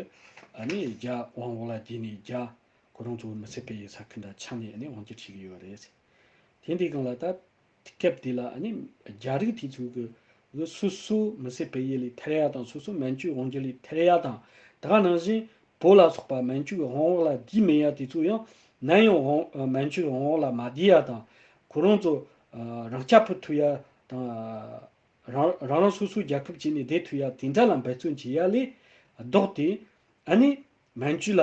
ཨ་ནི་རྒྱ་དབང་འོག་ལ་བསྡུས་ནས་རྒྱ་ཁོ་རང་ཚོ་མི་སེར་སྤེལ་ཡུལ་ས་ཁུལ་འདྲ་ཆགས་ནས་ཨ་ནི་དབང་སྒྱུར་བྱེད་ཀྱི་ཡོད་རེད། དེ་འདྲའི་སྒང་ལ་ད་སྐབས་དེ་ལ་ཨ་ནི་རྒྱ་རིགས་དེ་ཚོ་གི་གི་སོ་སོ་མི་སེར་སྤེལ་ཡུལ་ལས་ཐར་ཡ་དང་སོ་སོ་མན་ཇུའི་དབང་སྒྱུར་ལས་ཐར་ཡ་དང་། ད་ག་ནང་བཞིན་བོད་ལ་སོགས་པ་མན་ཇུ་གི་དབང་འོག་ལ་བསྡུས་མེད་ཡ་དེ་ཚོ་ཡང་ནམ་ཡང་དབང་མན་ཇུ་གི་དབང་འོག་ལ་མ་བསྡུས་ཡ་དང་། ཁོ་རང་ཚོ་ཨ་རང་སྐྱ་ཕུད་ཐུབ་ཡ་དང་། རང་རང་རང་སོ་སོའི་རྒྱལ་ཁབ་བྱས་ནས་བསྡད་ཐུབ་ཡ་དེ་འདྲ་ལ་འབད་བརྩོན་བྱེད་ཡ་ལས་ལྡོག་སྟེ། ཨ་ནི་མན་ཇུ་ལ་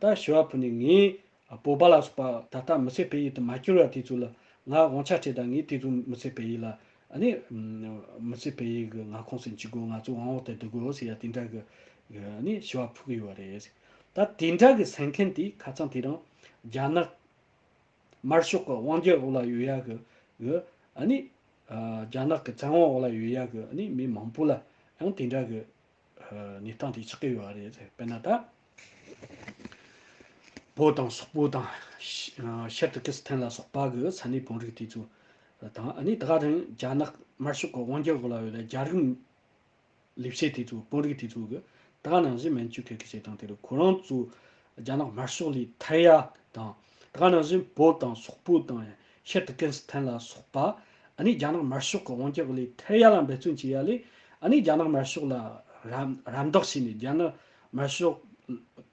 ད་ཞུ་བ་ཕུལ་ནས་ངས་བོད་པ་ལ་སོགས་པ་ད་ལྟ་མི་སེར་སྤེལ་ཡུལ་དུ་མ་གྱུར་བ་དེ་ཚོ་ལ་ང་དབང་ཆ་སྤྲད་དང་། ངས་དེ་ཚོ་མི་སེར་སྤེལ་ཡུལ་ལ་ཨ་ནི་མི་སེར་སྤེལ་ཡུལ་གྱི་མངའ་ཁོངས་སུ་འཇུག་དགོས། ང་ཚོ་དབང་འོག་ཏུ་བསྡུ་དགོས་ཟེར་ཡ་དེ་འདྲ་གི་གི་ཨ་ནི་ཞུ་བ་ཕུལ་གི་ཡོད་རེད། ད་དེ་འདྲ་གི་ས་མཁན་དེ་ཁ་སང་དེ་རིང་རྒྱ་ནག་དམར་ཤོག་གི་དབང་སྒྱུར་འོག་ལ་ཡོད་ཡ་གི་གི་ཨ་ནི་ཨ་རྒྱ་ནག་གི་བཙན་དབང་འོག་ལ་ཡོད་ཡ་གི་ཨ་ནི་མི་མང་པོ་ལ་ཡང་དེ་འདྲ་གི་ཨ་གནས་སྟངས་དེ་ཆགས་ཀྱི་ཡོད་རེད། དཔེར་ན་ད་བོད་དང་སོག་པོ་དང་ཤར་ཏུར་ཀི་སི་ཐན་ལ་སོགས་པ་གི་ས་གནས་བོད་རིགས་དེ་ཚོ་དང་། ཨ་ནི་ད་ག་རང་རྒྱ་ནག་དམར་ཤོག་གི་དབང་སྒྱུར་འོག་ལ་ཡོད་ལ་རྒྱ་རིགས་ལས་བྱེད་དེ་ཚོ་དཔོན་རིགས་དེ་ཚོ་གི་ད་ག་ནང་བཞིན་མན་ཇུ་གི་གི་བྱེད་སྟངས་དེ་རུ་ཁོ་རང་ཚོ་རྒྱ་ནག་དམར་ཤོག་ལས་ཐར་ཡ་དང་། ད་ག་ནང་བཞིན་བོད་དང་སོག་པོ་དང་ཤར་ཏུར་ཀི་སི་ཐན་ལ་སོགས་པ་ཨ་ནི་རྒྱ་ནག་དམར་ཤོག་གི་དབང་སྒྱུར་ལས་ཐར་ཡ་ལ་འབད་བརྩོན་བྱེད་ཡ་ལས། ཨ་ནི་རྒྱ་ནག་དམར་ཤོག་ལ་རམ་རམ་འདེགས་བྱས་ནས་རྒྱ་ནག་དམར་ཤོག་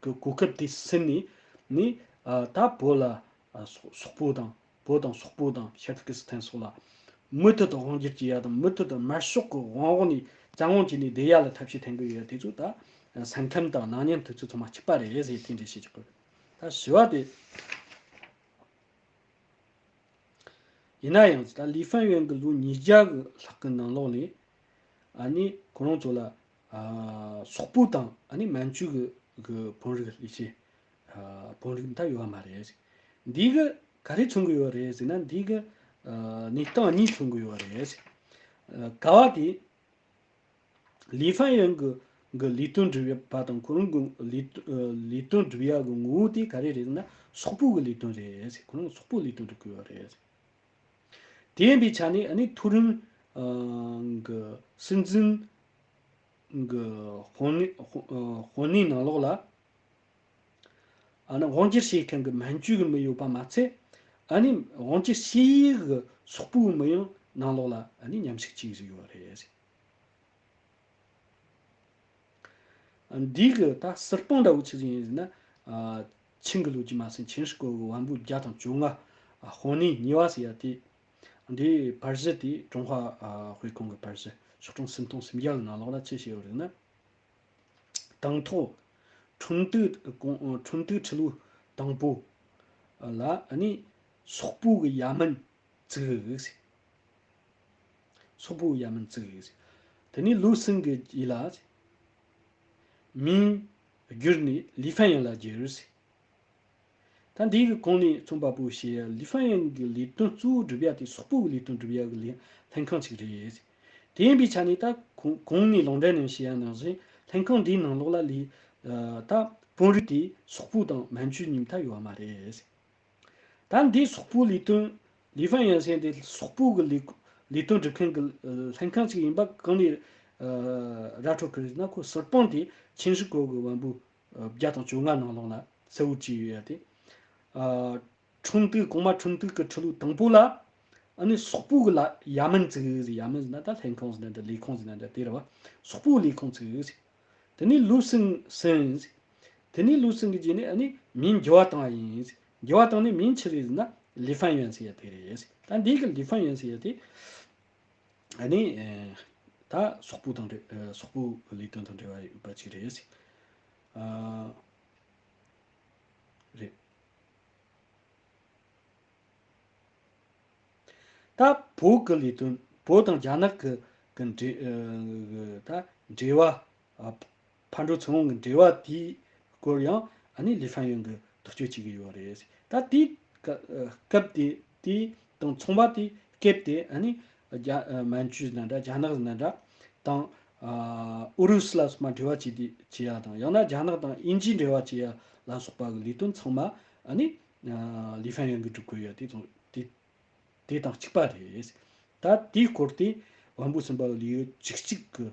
གི་གོ་སྐབས་དེ་ཟིན་ནས་ནི་ཨ་ད་བོད་ལ་ཨ་སོག་སོག་པོ་དང་། བོད་དང་སོག་པོ་དང་ཤར་ཏུར་ཀི་སི་ཐན་སོགས་ལ་མུ་མཐུད་དུ་དབང་སྒྱུར་བྱེད་ཡ་དང་། མུ་མཐུད་དུ་དམར་ཤོག་གི་དབང་འོག་ནས་བཙན་དབང་བྱས་ནས་བསྡད་ཡ་ལ་ཐབས་ཤེས་འཐེན་གི་ཡོད་ཡ་དེ་ཚོ་ད་ས་མཚམས་དང་ནག་ཉེས་དེ་ཚོ་ཚང་མ་གཅིག་པ་རེད་ཟེར་དེ་འདྲ་བཤད་ཀྱི་ཡོད། ད་ཞུ་བ་དེ་ཡིན་ན་ཡང་ད་ལི་ཧྥན་ཡོན་གྱི་ལོ་ཉིས་བརྒྱ་གི་ལྷག་གི་ནང་ལོགས་ནས་ཨ་ནི་ཁོ་རང་ཚོ་ལ་ཨ་སོག་པོ་དང་ཨ་ནི་མན་ཇུ་གི་གི་དཔོན་རིགས་ལས་བྱེད་ཨ་དཔོན་རིགས་ད་ཡོད་པ་མ་རེད། འདི་གི་ག་རེ་མཚོན་གི་ཡོད་རེད་ཟེར་ན། འདི་གི་ཨ་གནས་སྟངས་གཉིས་མཚོན་གི་ཡོད་རེད། ཨ་ག་བ་དེ་ལི་ཧྥན་ཡོན་གི་གི་ལས་དོན་སྒྲུབ་པ་དང་ཁོ་རང་གི་ལས་ཨ་ལས་དོན་སྒྲུབ་ཡ་གི་ངོ་བོ་དེ་ག་རེ་རེད་ཟེར་ན། སོག་པོ་གི་ལས་དོན་རེད། ཁོ་རང་སོག་པོ་ལས་དོན་སྒྲུབ་གི་ཡོད་རེད། དེ་ཡིན་པའི་ཆ་ནས་ཨ་ནི་མཐོ་རིམ་ཨང་གི་སྲིད་འཛིན་གི་དཔོན་གནས་དཔོན་གནས་ནང་ལོགས་ལ་ཨ་ནི་དབང་སྒྱུར་བྱེད་མཁན་གི་མན་ཇུ་གི་མི་ཡོད་པ་མ་ཚད། ཨ་ནི་དབང་སྒྱུར་བྱེད་ཡུལ་གི་སོག་པོའི་མི་ཡང་ནང་ལོགས་ལ་ཨ་ནི་མཉམ་ཞུགས་བྱེད་ཀྱི་ཡོད་རེད། འདི་གི་ད་ཟུར་དཔང་འདྲ་བོ་ཆི་ཟིག་ཡིན་ཟེར་ན། ཨ་ཆིང་གི་ལོ་རྒྱུས་མ་ཟིན་ཆིང་ཧྲི་ཀོ་གི་བམ་པོ་བརྒྱ་དང་བཅོ་ལྔ། ཨ་དཔོན་གནས་གཉིས་པ་ཟེར་ཡ་དེ། འདི་པར་གཞི་དེ་ཀྲུང་ཧྭ་ཨ་དཔེ་ཁང་གི་པར་གཞི་ཤོག་གྲངས་སུམ་སྟོང་སུམ་བརྒྱ་གི་ནང་ལོགས་ལ་ཆི་བྱས་ཡོད་རེད་ན། དང་ཐོག་ཁྲུང་ཏུའུ་ཁྲུང་ཏུའུ་ཁྲི་ལོ་དང་པོ་ལ་ཨ་ནི་སོག་པོ་གི་ཡ་མན་བཙུགས་ཟེར། སོག་པོའི་ཡ་མན་བཙུགས་ཡོད། དེ་ནས་ལོ་གསུམ་གྱི་རྗེས་ལ་མིང་བསྒྱུར་ནས་ལི་ཧྥན་ཡོན་ལ་བསྒྱུར། ད་འདི་གི་གོང་ནས་མཚོན་པ་པོ་བཤད་ཡ་ལི་ཧྥན་ཡོན་གྱི་ལས་དོན་གཙོ་བོ་སྒྲུབ་ཡ་དེ་སོག་པོ་གི་ལས་དོན་སྒྲུབ་ཡ་གི་ལས་ལྷན་ཁང་ཅིག་རེད། དེ་ཡིན་པའི་ཆ་ནས་ད་གོང་གོང་ནས་ལུང་འདྲེན་ནས་བཤད་ཡ་ནང་བཞིན་ལྷན་ཁང་འདིའི་ནང་ལོགས་ལ་ལས་ད་དཔོན་རིགས་དེ་སོག་པོ་དང་མན་ཇུ་གཉིས་མཐའ་ཡོད་པ་མ་རེད། ད་འདི་སོག་པོའི་ལས་དོན། ལི་ཧྥན་ཡོན་ཟེར་འདི་སོག་པོ་གི་ལས་ལས་དོན་སྒྲུབ་མཁན་གྱི་ལྷན་ཁང་ཞིག་ཡིན་པ་གང་ནས་ར་འཕྲོད་ཀྱི་རེད་ན། ཁོ་ཟུར་དཔང་དེ་ཆིན་ཧྲི་ཀོ་གི་བམ་པོ་བརྒྱ་དང་བཅོ་ལྔ་ནང་ལོགས་ལ་གསལ་བོ་བྲིས་ཡོད་ཡ་དེ། ཁྲུང་ཏུའུ་གོང་མ་ཁྲུང་ཏུའུ་གི་ཁྲི་ལོ་དང་པོ་ལ་ཨ་ནི་སོག་པོ་གི་ལ་ཡ་མན་བཙུགས་ཡ་མན་ཟེར་ན་ད་ལྷན་ཁང་ཟེར་ན་འདྲ་ལས་ཁང་ཟེར་ན་འདྲ་དེ་རེད་བ། སོག་པོའི་ལས་ཁང་བཙུགས། དེ་ནས་ལོ་གསུམ་ཟིན། དེ་ནས་ལོ་གསུམ་གྱི་རྗེས་ནས་ཨ་ནི་མིང་འགྱུར་བ་བཏང་བ་ཡིན། འགྱུར་བ་བཏང་ནས་མིང་ཆི་རེད་ཟེར་ན་ལི་ཧྥན་ཡོན་ཟེར་ཡ་དེ་རེད། ད་འདི་གི་ལི་ཧྥན་ཡོན་ཟེར་ཡ་དེ་ཨ་ནི་ད་སོག་པོ་དང་འབྲེལ་སོག་པོའི་ལས་དོན་དང་འབྲེལ་བ་ཡོད་པ་ཅིག་རེད། ཨ་རེད། ད་བོད་ཀྱི་ལས་དོན། བོད་དང་རྒྱ་ནག་གི་གི་འབྲེལ་ཨ་ད་འབྲེལ་བ། ཨ་ཕར་འགྲོ་ཚུར་འོང་གི་འབྲེལ་བ་དེའི་སྐོར་ཡང་ཨ་ནི་ལི་ཧྥན་ཡོན་གྱིས་ཐག་གཅོད་བྱེད་ཀྱི་ཡོད་རེད། ད་དེའི་སྐབས་དེ་དེ་དང་མཚུངས་པ་དེ་སྐབས་དེ་ཨ་ནི་རྒྱ་ཨ་མན་ཇུ་ཟེར་ན་འདྲ། རྒྱ་ནག་ཟེར་ན་འདྲ་དང་། ཨ་ཨུ་རུ་སུ་ལ་སོགས་པ་འབྲེལ་བ་བྱེད་དེ་བྱེད་ཡ་དང་། ཡང་ན་རྒྱ་ནག་དང་དབྱིན་ཇིའི་འབྲེལ་བ་བྱེད་ཡ་ལ་སོགས་པ་གི་ལས་དོན་ཚང་མ་ཨ་ནི་ཨ་ལི་ཧྥན་ཡོན་གྱིས་སྒྲུབ་དགོས་ཡ་དེ་དང་དེ། དེ་དང་གཅིག་པ་རེད། ད་དེའི་སྐོར་དེ་ དབང་པོ་གསུམ་པ་ལེའུ་བཅུ་གཅིག་གི་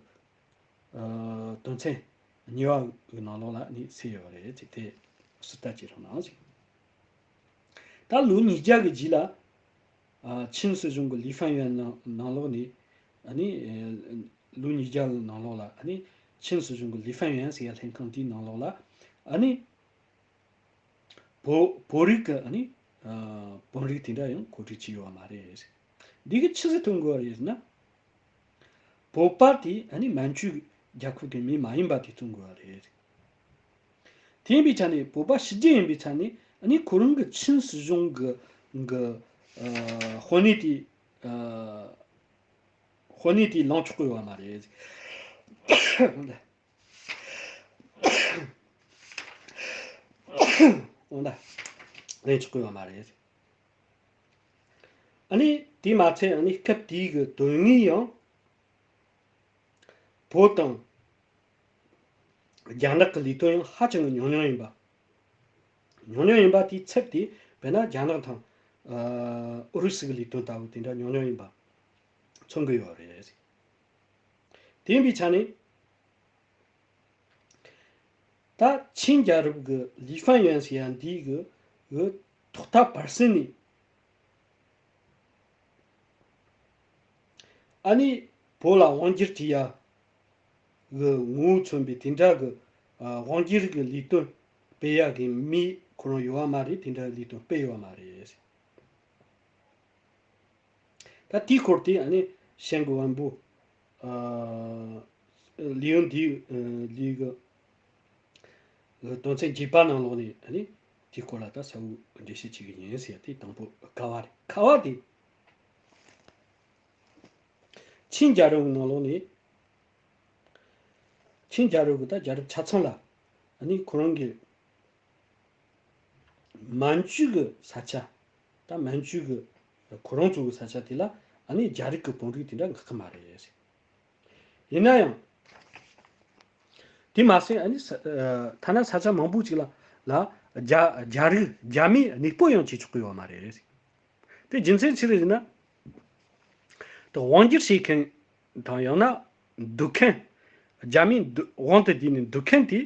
ཨ་དོན་ཚན་གཉིས་པ་གི་ནང་ལོགས་ལ་ནི་གསལ་ཡོད་རེད་ཅེས་དེ་ཟུར་ལྟ་བྱེད་རོགས་གནང་ཞིག་ད་ལོ་ཉིས་བརྒྱ་གི་རྗེས་ལ་ཨ་ཆིན་སྲིད་གཞུང་གི་ལི་ཧྥན་ཡོན་ནང་ནང་ལོགས་ནས་ཨ་ནི་ཨེ་ལོ་ཉིས་བརྒྱ་གི་ནང་ལོགས་ལ་ཨ་ནི་ཆིན་སྲིད་གཞུང་གི་ལི་ཧྥན་ཡོན་ཟེར་ཡ་ལྷན་ཁང་དེའི་ནང་ལོགས་ལ་ཨ་ནི་བོད་བོད་རིགས་ཀྱི་ཨ་ནི་ཨ་དཔོན་རིགས་དེ་འདྲ་ཡང་གོ་སྒྲིག་བྱས་ཡོད་པ་མ་རེད། འདི་གི་ཆི་ཟིག་ཐོན་དགོས་པ་རེད་ཟེར་ན། བོད་པ་དེ་ཨ་ནི་མན་ཇུའི་རྒྱལ་ཁབ་ཀྱི་མི་མ་ཡིན་པ་དེ་བཙོང་དགོས་པ་རེད། དེ་ཡིན་པའི་ཆ་ནས་བོད་པ་ཕྱི་རྒྱལ་ཡིན་པའི་ཆ་ནས་ཨ་ནི་ཁོ་རང་གི་ཆིན་སྲིད་གཞུང་གི་གི་ཨ་དཔོན་གནས་དེ་ཨ་དཔོན་གནས་དེ་ལེན་ཆོག་གི་ཡོད་པ་མ་རེད། འོ་ན་ལེན་ཆོག་གི་ཡོད་པ་མ་རེད། ཨ་ནི་དེ་མ་ཚད་ཨ་ནི་སྐབས་དེའི་གི་དོན་དངོས་ཡང་བོད་དང་རྒྱ་ནག་གི་ལས་དོན་ཡང་ཧ་ཅང་གི་ཉུང་ཉུང་ཡིན་པ། ཉུང་ཉུང་ཡིན་པ་དེའི་ཚབ་དེ་དཔེར་ན་རྒྱ་ནག་དང་ཨ་ཨུ་རུ་སུ་གི་ལས་དོན་ལྟ་བུ་དེ་འདྲ་ཉུང་ཉུང་ཡིན་པ་མཚོན་གི་ཡོད་རེད། དེ་ཡིན་པའི་ཆ་ནས། ད་ཆིན་རྒྱལ་རབས་ཀྱི་ལི་ཧྥན་ཡོན་ཟེར་ཡ་འདི་གི་གི་ཐོག་མཐའ་བར་གསུམ་ནས་ཨ་ནི་བོད་ལ་དབང་སྒྱུར་བྱེད་ཡ་གི་ངོ་བོ་མཚོན་པའི་དེ་འདྲ་གི་ཨ་དབང་སྒྱུར་གི་ལས་དོན་སྤེལ་ཡ་གི་མི་ཁོ་རང་ཡོད་པ་མ་རེད། དེ་འདྲ་ལས་དོན་སྤེལ་ཡོད་པ་མ་རེད། ད་དེའི་སྐོར་དེ་ཨ་ནི་ཞང་གི་བོན་པོ་ཨ་ལེའུ་འདིའི་ཨ་ལེའུ་གི་ཨ་དོན་ཚན་བརྒྱད་པ་ནང་ལོགས་ནས་ཨ་ནི་དེའི་སྐོར་ལ་ད་གསལ་བོ་འགྲེལ་བཤད་བྱེད་ཀྱི་ཡིན་ཟེར་ཡ་དེ་དང་པོ་ཁ་བ་རེད། ཁ་བ་དེ་ཆིན་རྒྱལ་རབས་ཀྱི་ནང་ལོགས་ནས་ཆིན་རྒྱལ་རབས་ཀྱི་ད་རྒྱལ་རབས་ཆ་ཚང་ལ་ཨ་ནི་ཁོ་རང་གི་མན་ཇུ་གི་ས་ཆ། ད་མན་ཇུ་གི་ཁོ་རང་ཚོ་གི་ས་ཆ་དེ་ལ་ཨ་ནི་རྒྱ་རིགས་ཀྱི་དཔོན་རིགས་དེ་འདྲ་འགག་གི་མ་རེད། ཡིན་ན་ཡང་། དེ་མ་ཟད་ཨ་ནི་ས་ཨ་ཐ་ན་ས་ཆ་མང་པོ་ཅིག་ལ་ལ་རྒྱ་རྒྱ་རིགས་རྒྱ་མིའི་གནས་སྤོ་ཡང་བྱེད་ཆོག་གི་ཡོད་མ་རེད། དེ་རྒྱུ་མཚན་ཅི་རེད་ཟེར་ན། དེ་དབང་སྒྱུར་བྱེད་མཁན་དང་ཡང་ན་འདུག་མཁན། རྒྱ་མིའི་འདུ་དབང་དུ་བསྡུས་ནས་འདུག་མཁན་དེ།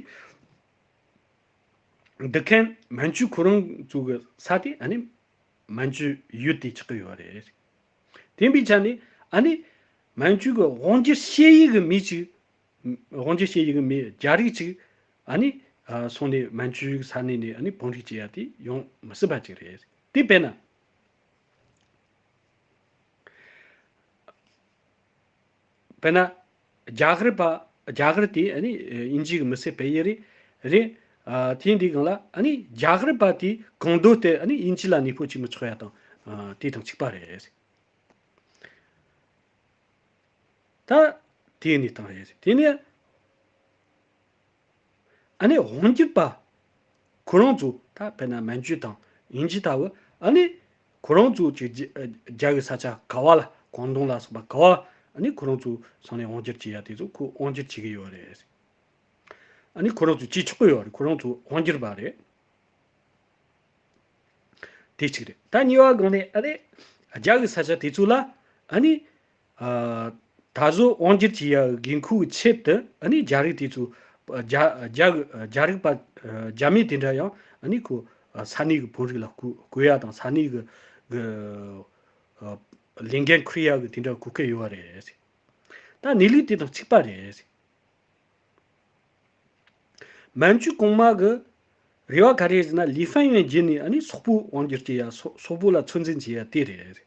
འདུག་མཁན་མན་ཇུ་ཁོ་རང་ཚོ་གི་ས་དེ་ཨ་ནི་མན་ཇུ་ཡུལ་དེ་ཆགས་ཀྱི་ཡོད་རེད། དེ་ཡིན་པའི་ཆ་ནས་ཨ་ནི་མན་ཇུ་གི་དབང་སྒྱུར་བྱེད་ཡུལ་གི་མི་ཅིག་དབང་སྒྱུར་བྱེད་ཡུལ་གི་མི་རྒྱ་རིགས་ཅིག་ཨ་ནི་ཨ་སོང་ནས་མན་ཇུ་གི་ས་གནས་ནས་ཨ་ནི་དཔོན་རིགས་བྱེད་ཡ་དེ་ཡོང་མི་སྲིད་པ་ཅིག་རེད། དེ་དཔེར་ན། དཔེར་ན། རྒྱ་གར་པ་རྒྱ་གར་དེ་ཨ་ནི་དབྱིན་ཇི་གི་མི་སེར་སྤེལ་ཡས་རེད། རེད། ཨ་དེ་འདི་སྒང་ལ་ཨ་ནི་རྒྱ་གར་པ་དེ་གང་འདོད་དེ་ཨ་ནི་དབྱིན་ཇི་ལ་གནས་སྤོ་བྱེད་མི་ཆོག་ཡ་དང་ཨ་དེ་དང་གཅིག་པ་རེད། ད་དེའི་གནས་སྟངས་རེད། དེ་ནས། ཨ་ནི་དབང་སྒྱུར་པ། ཁོ་རང་ཚོ་ད་དཔེར་ན་མན་ཇུ་དང་དབྱིན་ཇི་ལྟ་བུ་ཨ་ནི་ཁོ་རང་ཚོ་ཅིག་རྒྱ་རྒྱ་གི་ས་ཆ་ག་བ་ལ་ཀོང་ཏུང་ལ་སོགས་པ་ག་བ་ཨ་ནི་ཁོ་རང་ཚོ་སོང་ནས་དབང་སྒྱུར་བྱེད་ཡ་དེ་ཚོ་ཁོ་དབང་སྒྱུར་བྱེད་ཀྱི་ཡོད་རེད། ཨ་ནི་ཁོ་རང་ཚོ་བྱེད་ཆོག་གི་ཡོད་རེད། ཁོ་རང་ཚོ་དབང་སྒྱུར་པ་རེད། དེ་གཅིག་རེད། ད་གཉིས་པ་སྒང་ནས་ཨ་ནི་རྒྱ་གི་ས་ཆ་དེ་ཚོ་ལ་ཨ་ནི། ཨ་ད་གཟོད་དབང་སྒྱུར་བྱེད་ཡ་འགན་ཁུར་གྱི་ཆེད་དུ་ཨ་ནི་རྒྱ་རིགས་དེ་ཚོ་རྒྱ་རྒྱ་རྒྱ་རིགས་པ་རྒྱ་མི་དེ་འདྲ་ཡང་ཨ་ནི་ཁོ་ས་གནས་ཀྱི་དཔོན་རིགས་ལ་བསྐོ་བསྐོ་ཡ་དང་ས་གནས་ཀྱི་ལས་འགན་འཁུར་ཡ་གི་དེ་འདྲ་གོ་སྐབས་ཡོད་པ་རེད། ད་གནས་ལུགས་དེ་དང་གཅིག་པ་རེད། མན་ཇུ་གོང་མ་གི་རེ་བ་ག་རེ་ཟེར་ན་ལི་ཧྥན་ཡོན་བརྒྱུད་ནས་ཨ་ནི་སོག་པོ་དབང་སྒྱུར་བྱེད་ཡ་སོག་སོག་པོ་ལ་ཚོད་འཛིན་བྱེད་ཡ་དེ་རེད།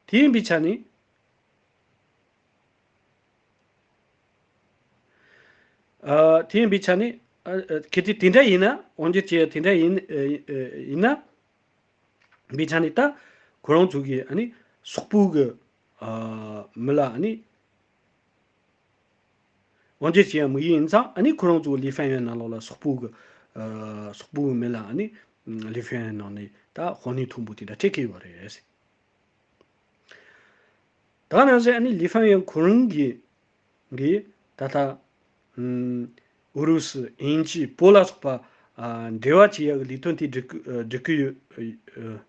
དེ་ཡིན་པའི་ཆ་ནས། ཨ་དེ་ཡིན་པའི་ཆ་ནས་ཨ་ཨ་གལ་ཏེ་དེ་འདྲ་ཡིན་ན་དབང་སྒྱུར་བྱེད་ཡ་དེ་འདྲ་ཡིན་ཨ་ཨ་ཡིན་ན། པའི་ཆ་ནས་ད་ཁོ་རང་ཚོ་གིས་ཨ་ནི་སོག་པོ་གི་ཨ་མི་ལ་ཨ་ནི་དབང་སྒྱུར་བྱེད་ཡ་དམིགས་ཡུལ་ཡིན་ཙང་ཨ་ནི་ཁོ་རང་ཚོ་ལི་ཧྥན་ཡོན་ནང་ལོགས་ལ་སོག་པོ་གི་ཨ་སོག་པོ་གི་མི་ལ་ཨ་ནི་ལི་ཧྥན་ཡོན་ནང་ནས་ད་དཔོན་གནས་མཐོན་པོ་དེ་འདྲ་སྤྲད་ཀྱི་ཡོད་རེད། ད་ནང་བཞིན་ཨ་ནི་ལི་ཧྥན་ཡོན་ཁོ་རང་གིས་གིས་ད་ལྟ་ཨམ་ཨུ་རུ་སུ་དབྱིན་ཇི་བོད་ལ་སོགས་པ་ཨ་འབྲེལ་བ་བྱེད་ཡག་གི་ལས་དོན་དེ་སྒྲུབ་ཀྱི་ཨ་སྒྲུབ་ཀྱི་ཡོད་ཨ་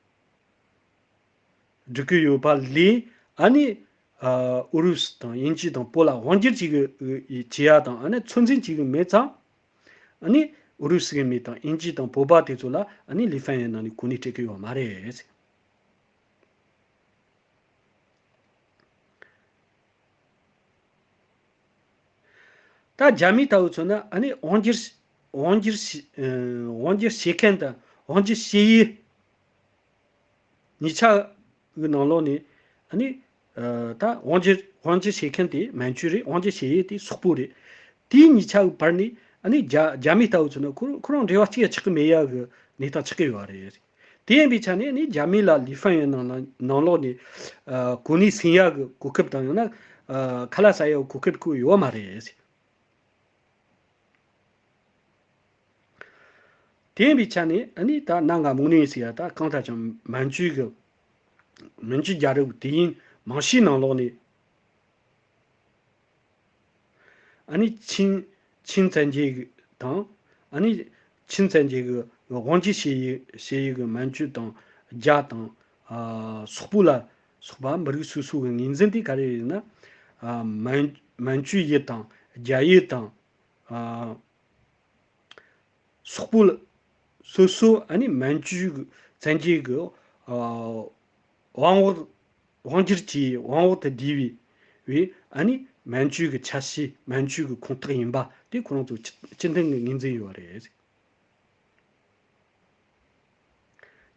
སྒྲུབ་ཀྱི་ཡོད་པ་ལས་ཨ་ནི་ ཨུ་རུ་སུ་དང་དབྱིན་ཇི་དང་བོད་ལ་དབང་སྒྱུར་བྱེད་གི་བྱེད་ཡ་དང་ཨ་ནི་ཚོད་འཛིན་བྱེད་གི་མེད་ཙང་། ཨ་ནི་ཨུ་རུ་སུ་གི་མི་དང་དབྱིན་ཇི་དང་བོད་པ་དེ་ཚོ་ལ་ཨ་ནི་ལི་ཧྥན་ཡོན་ནང་ནས་གོ་གནས་སྤྲད་གི་ཡོད་མ་རེད། ད་རྒྱ་མི་ལྟ་བུ་མཚོན་ན་ཨ་ནི་དབང་སྒྱུར་དབང་སྒྱུར་དབང་སྒྱུར་བྱེད་མཁན་དང་དབང་སྒྱུར་བྱེད་ཡུལ་གཉིས་ཆ་གི་ནང་ལོགས་ནས་ཨ་ནི་ད་དབང་སྒྱུར་དབང་སྒྱུར་བྱེད་མཁན་དེ་མན་ཇུ་རེད། དབང་སྒྱུར་བྱེད་ཡུལ་དེ་སོག་པོ་རེད། དེའི་གཉིས་ཆ་གི་བར་ནས་ཨ་ནི་རྒྱ་རྒྱ་མི་ལྟ་བུ་མཚོན་ན་ཁོ་ཁོ་རང་འབྲེལ་བ་གཅིག་ཡང་ཆགས་ཀྱི་མེད་ཡ་གི་གནས་སྟངས་ཆགས་ཀྱི་ཡོད་རེད། དེ་ཡིན་པའི་ཆ་ནས་ནི་རྒྱ་མི་ལ་ལི་ཧྥན་ཡོན་ནང་ནང་ལོགས་ནས་ཨ་གོ་གནས་ཟིན་ཡག་གི་གོ་སྐབས་དང་ཡང་ན་ཨ་ཁ་ལག་ཟ་ཡག་གི་གོ་སྐབས་ཁོ་ཡོད་མ་རེད། དེ་ཡིན་པའི་ཆ་ནས་ཨ་ནི་ད་གནའ་སྔ་མོ་ནས་ཟེར་ཡ་ད་གང་ལྟར་ཀྱང་མན་ཇུ་གི་མན་ཇུ་རྒྱལ་རབས་དེ་ཡིན་མང་ཤོས་ནང་ལོགས་ནས། ཨ་ནི་ཆིན་ཆིན་བཙན་རྒྱལ་དང་ཨ་ནི་ཆིན་བཙན་རྒྱལ་གྱི་དབང་སྒྱུར་བྱེད་ཡུལ་བྱེད་ཡུལ་གྱི་མན་ཇུ་དང་རྒྱ་དང་ཨ་སོག་པོ་ལ་སོགས་པ་མི་རིགས་སོ་སོ་གི་ངོས་འཛིན་དེ་ག་རེ་ཡིན་ན། ཨ་མན་མན་ཇུ་ཡུལ་དང་རྒྱ་ཡུལ་དང་ཨ་སོག་པོ་ལ་སོ་སོ་ཨ་ནི་མན་ཇུ་གི་བཙན་རྒྱལ་གྱི་ཨ་དབང་འོག་དབང་སྒྱུར་གྱི་དབང་འོག་ཏུ་བསྡུས་པའི་བའི་ཨ་ནི་མན་ཇུ་གི་ཆ་ཤས་མན་ཇུ་གི་ཁོངས་གཏོགས་ཡིན་པ་དེ་ཁོ་རང་ཚོ་སྤྱི་སྤྱི་མཐུན་གྱི་ངོས་འཛིན་ཡོད་རེད།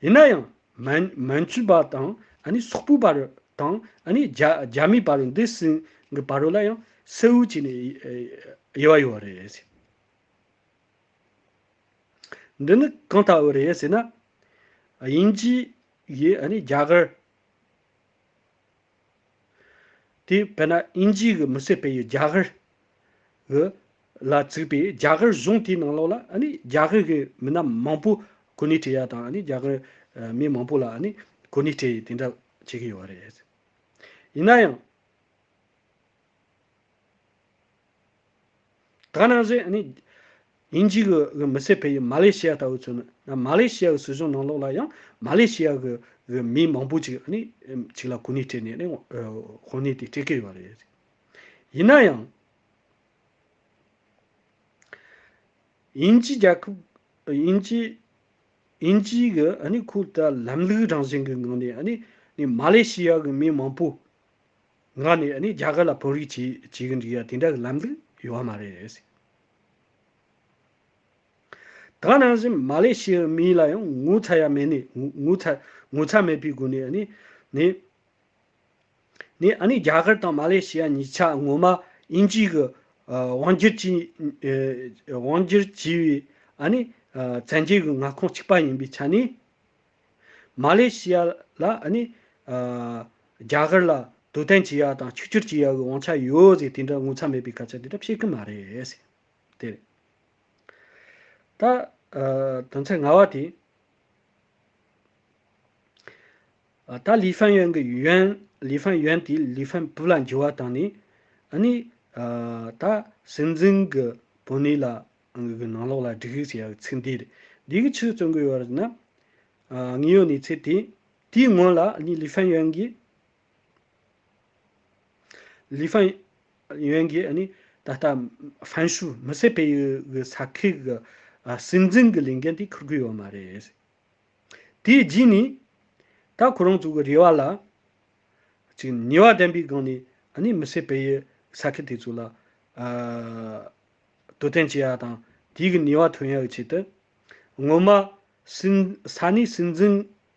ཡིན་ན་ཡང་མན་མན་ཇུ་པ་དང་ཨ་ནི་སོག་པོའི་བར་དང་ཨ་ནི་རྒྱ་རྒྱ་མིའི་བར་འདི་ཟིན་གྱི་བར་ལ་ཡང་གསལ་བོ་བྱས་ནས་དབྱེ་བ་ཡོད་རེད། འདི་ནི་གང་ལྟ་བུ་རེད་ཟེར་ན། དབྱིན་ཇི་ཡིས་ཨ་ནི་རྒྱ་གར། དེ་དཔེར་ན་དབྱིན་ཇི་གི་མི་སེར་སྤེལ་ཡུལ་རྒྱ་གར་གི་ལ་བཙུགས་པའི་རྒྱ་གར་གཞུང་དེའི་ནང་ལོགས་ལ་ཨ་ནི་རྒྱ་གར་གི་མི་སྣ་མང་པོ་གོ་གནས་སྤྲད་ཡ་དང་ཨ་ནི་རྒྱ་གར་མི་མང་པོ་ལ་ཨ་ནི་གོ་གནས་སྤྲད་ཡི་དེ་འདྲ་བྱེད་ཀྱི་ཡོད་རེད། ཡིན་ན་ཡང་། ད་ནང་བཞིན་ཨ་ནི་དབྱིན་ཇི་གི་གི་མི་སེར་སྤེལ་ཡུལ་མ་ལེ་ཤི་ཡ་ལྟ་བུ་མཚོན་ན་མ་ལེ་ཤི་ཡ་གི་སྲིད་གཞུང་ནང་ལོགས་ལ་ཡང་མ་ལེ་ཤི་ཡ་གི་གི་མི་མང་པོ་ཅིག་ཨ་ནི་ཅིག་ལ་གོ་གནས་སྤྲད་ནས་ཨ་ནི་དབང་གནས་དེ་སྤྲད་ཀྱི་ཡོད་རེད། ཡིན་ན་ཡང་། དབྱིན་ཇི་རྒྱལ་ཁབ་དབྱིན་ཇི་དབྱིན་ཇི་གི་ཨ་ནི་ཁོ་ད་ལམ་ལུགས་རང་བཞིན་གི་ངང་ནས་ཨ་ནི་ནི་མ་ལེ་ཤི་ཡ་གི་མི་མང་པོ་ངག་ནས་ཨ་ནི་རྒྱ་གར་ལ་བོད་རིགས་བྱེད་བྱེད་གི་འཇུག་ཡ་དེ་འདྲ་གི་ལམ་ལུགས་ཡོད་མ་རེད། ད་ནང་བཞིན་མ་ལེ་ཤི་ཡའི་མི་ལ་ཡང་ངོ་ཚ་ཡ་མེད་ནས་ངོ་ངོ་ཚ་ངོ་ཚ་མེད་པའི་སྒོ་ནས་ཨ་ནི་ནི་ནི་ཨ་ནི་རྒྱ་གར་དང་མ་ལེ་ཤི་ཡ་གཉིས་ཆ་ངོ་མ་དབྱིན་ཇི་གི་ཨ་དབང་སྒྱུར་བྱས་ཨ་དབང་སྒྱུར་བྱས་པའི་ཨ་ནི་ཨ་བཙན་རྒྱལ་གི་མངའ་ཁོངས་གཅིག་པ་ཡིན་པའི་ཆ་ནས། མ་ལེ་ཤི་ཡ་ལ་ཨ་ནི་ཨ་རྒྱ་གར་ལ་དོ་དམ་བྱེད་ཡ་དང་གཅིག་གྱུར་བྱེད་ཡ་གི་དབང་ཆ་ཡོད་ཟེར་དེ་འདྲ་ངོ་ཚ་མེད་པའི་སྐད་ཆ་དེ་འདྲ་བཤད་གི་མ་རེད་ཟེར། དེ་རེད། ད་ཨ་དོན་ཚན་ལྔ་བ་དེ། ཨ་ད་ལི་ཧྥན་ཡོན་གི་ཡོན་ལི་ཧྥན་ཡོན་དེ་ལི་ཧྥན་ཕུ་ལ་འགྱུར་བ་བཏང་ནས་ཨ་ནི་ཨ་ད་སྲིད་འཛིན་གི་བོད་གནས་ལ་གི་ནང་ལོགས་ལ་སྒྲིག་ཡིག་ཟེར་ཡ་གི་ཚིག་འདི་རེད། འདི་གི་ཆི་རྩོད་གི་ཡོད་རེད་ན། ཨ་དངོས་ཡོད་གནས་ཚུལ་དེ་དེའི་སྔོན་ལ་ཨ་ནི་ལི་ཧྥན་ཡོན་གྱིས་ལི་ཧྥན་ཡོན་གྱིས་ཨ་ནི་ད་ལྟ་ཧྥན་ཧྲུའུ་མི་སེར་སྤེལ་ཡུལ་གྱི་ས་ཁུལ་གྱི་ཨ་སྲིད་འཛིན་གྱི་ལས་འགན་དེ་འཁུར་གྱི་ཡོད་མ་རེད། དེའི་རྗེས་ནས་ད་ཁོ་རང་ཚོ་གི་རེ་བ་ལ་ཅིག་ནུས་པ་ལྡན་པའི་སྒང་ནས་ཨ་ནི་མི་སེར་སྤེལ་ཡུལ་ས་ཁུལ་དེ་ཚོ་ལ་ཨ་དོ་དམ་བྱེད་ཡ་དང་དེའི་གི་ནུས་པ་ཐོན་ཡ་གི་ཆེད་དུ་སྔོན་མ་སྲིད་ས་གནས་སྲིད་འཛིན་